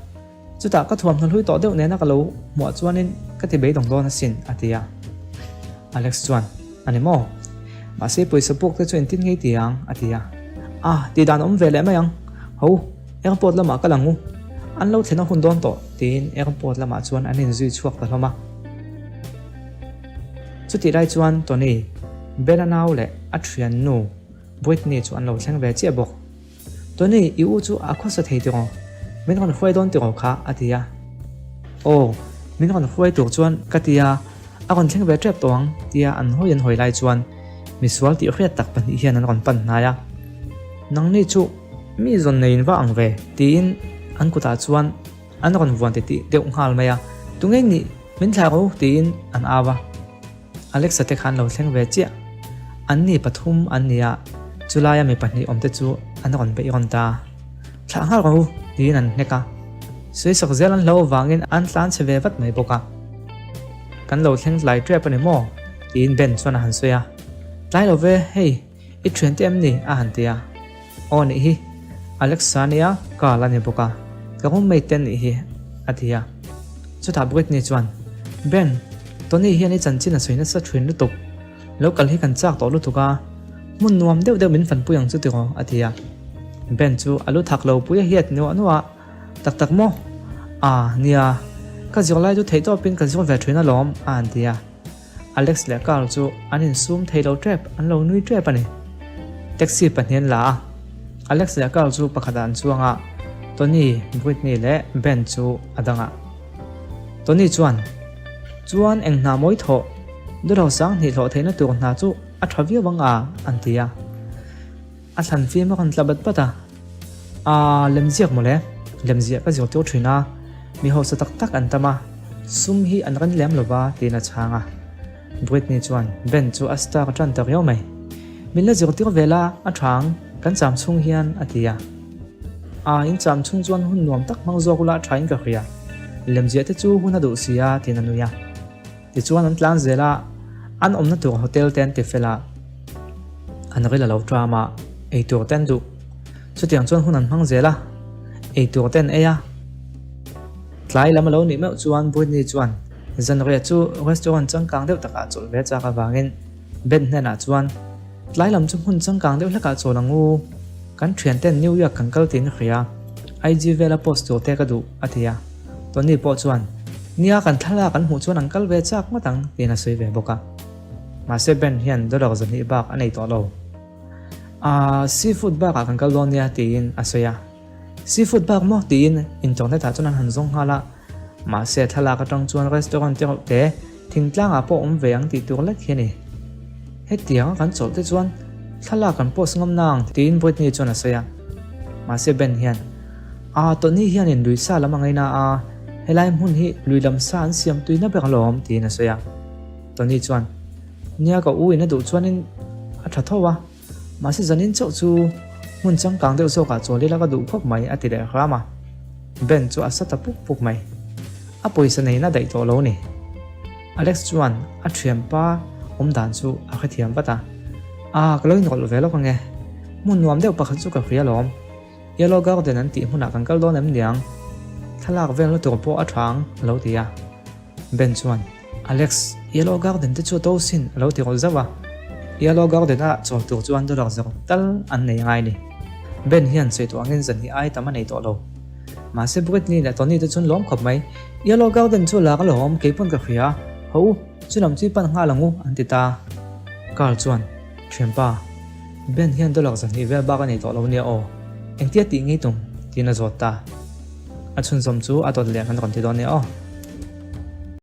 Chutah ka thuamhnaw hlui tawh deuh nena ka lo hmuah chuanin ka ti beidawng dawn asin, a ti a. Alex chuan, A ni maw? Mahse pawisa puk te chu engtin ngei ti ang? a ti a. Ah, tih dan awm ve leh mai ang. Ho, airport lamah ka lang u. An lo thlen a hun dawn tawh, tiin airport lamah chuan an inzui chhuak ta hlawm a. Chutih lai chuan Tony, Bella nau leh a thiannu Britney chu an lo thleng ve chiah bawk. Tony, i u chu a khawsa thei tiraw? Min rawn hruai dawn tiraw kha? a ti a. Aw, min rawn hruai tur chuan ka ti a, a rawn thleng ve tep tawh ang, tia an hawi an hawi lai chuan misual tih hriat tak pahnih hian an rawn pan hnai a. Nangni chu mi zawn neiin va ang ve, tiin an kutah chuan an rawn vuan titih deuh nghal mai a. Tunge nih min thlah ro? tiin an au a. Alexa te khan lo thleng ve chiah. An ni pathum an ni a, chulaia mi pahnih awmte chu an rawn beih rawn ta. Thlah nghal rawh u, tiin an hnek a. Sawisak zel an hlo avangin an tlan chhe ve vat mai bawk a. Kan lo thleng tlai tep a ni maw? tiin Ben chuan a han sawi a. Tlai lo ve, hei, i thiante em ni? a han ti a. Aw nih hi, Alexa nia Carl a ni bawk a, ka roommate te nih hi, a ti a. Chutah Britney chuan, Ben, Tony hian i chanchin a sawi nasa thin lutuk, lo kal hi kan chak tawh lutuk a, hmun nuam deuh deuh min fanpui ang chu tiraw, a ti a. Ben chu a lu thak lo pui a hiat nuah nuah a, Tak tak maw? Ah, nia, ka zirlai chu theihtawpin ka zir ve thin alawm, a han ti a. Alex leh Carl chu an insum thei lo tep, an lo nui tep a ni. Taxi pahnih an la a, Alex leh Carl chu pakhatah an chuang a, Tony, Britney leh Ben chu a dangah. Tony chuan, Chuan eng hna mawi thawh, Duhlo 2000 hlawh theihna tur hna chu a tha viau ang a, an ti a. A thlan fim a rawn tla bat bat a, Aa, lemziak mawle. Lemziah ka zirtir thin a, mi hausa tak tak an tam a, sum hi an ren lem lova tiin a chhang a. Britney chuan Ben chu a star tan ta riau mai. Min la zirtir ve la, a tha ang, kan cham chhung hian, a ti a. A, in cham chhung chuan hun nuam tak hmang zawk ula tha in ka hria. Lemziah te chu hun a duh si a, tiin a nui a. Tichuan an tlan zel a, an awmna tur hotel te an ti fel a, an ril a lo tram a, eitur te an duh. Chutiang chuan hun an hmang zel a, eitur te an ei a. Tlai lam a lo nih meuh chuan Britney chuan zanriah chu restaurant changkang deuh takah chawlh ve chak avangin Ben hnenah chuan, Tlai lam chu hmun changkang deuh hlekah chawl ang u, kan thianten New York kan kal tiin hria, IG vela post tur te ka duh, a ti a. Tony pawh chuan, Nia kan thlalak an hmuh chuan an kal ve chak ngawt ang, tiin a sawi ve bawk a. Mahse Ben hian dollar 200 bak a nei tawh lo. Aaa, seafood bakah kan kal dawn nia, tiin a sawi a. Seafood bak maw? tiin internet ah chuan an han zawng nghal a. Mahse thlalak atang chuan restaurant te reuh te thingtlang ah pawh awm ve ang tih tur lek hi a ni. Hetiang a kan chawlh te chuan thlalak kan post ngam nang tiin Britney chuan a sawi a. Mahse Ben hian, Aa Tony hianin lui sa lam a ngaina a, helai hmun hi lui lam sa an siam tuina ber alawm tiin a sawi a. Tony chuan, Nia ka u in a duh chuanin a tha tho a. Mahse zanin chauh chu hmun changkang deuh zawkah chawl ila ka duh khawp mai a ti leh hram a. Ben chu a sa ta puk puk mai. A pawisa neiin a daih tawh lo ni. Alex chuan a thianpa awm dan chu a hrethiam vat a. Aa ka lo inrawlh ve lawk ange. Hmun nuam deuh pakhat chu ka hria alawm. Yellow Garden an tih hmunah kan kal dawn em niang? Thlalak velna tur pawh a tha ang a lo ti a. Ben chuan, Alex, Yellow Garden te chu a to sin, a lo ti rawlh zauh a. Yellow Garden a chawl tur chuan dollar zawk tal an nei ngai ni. Ben hian sawi tawh angin zanhnih ai tam a nei tawh lo. Mahse Britney leh Tony te chuan lawm khawp mai, Yellow Garden chu lak a lawm, kei pawn ka hria. Haw u, chu lam chu i pan nghal ang u, an ti ta. Carl chuan, Thianpa, Ben hian dollar zanhnih vel bak a nei tawh lo nia aw, engtia tih ngei tum? tiin a zawt ta. A chhunzawm chu a dawt leh kan rawn ti dawn nia aw.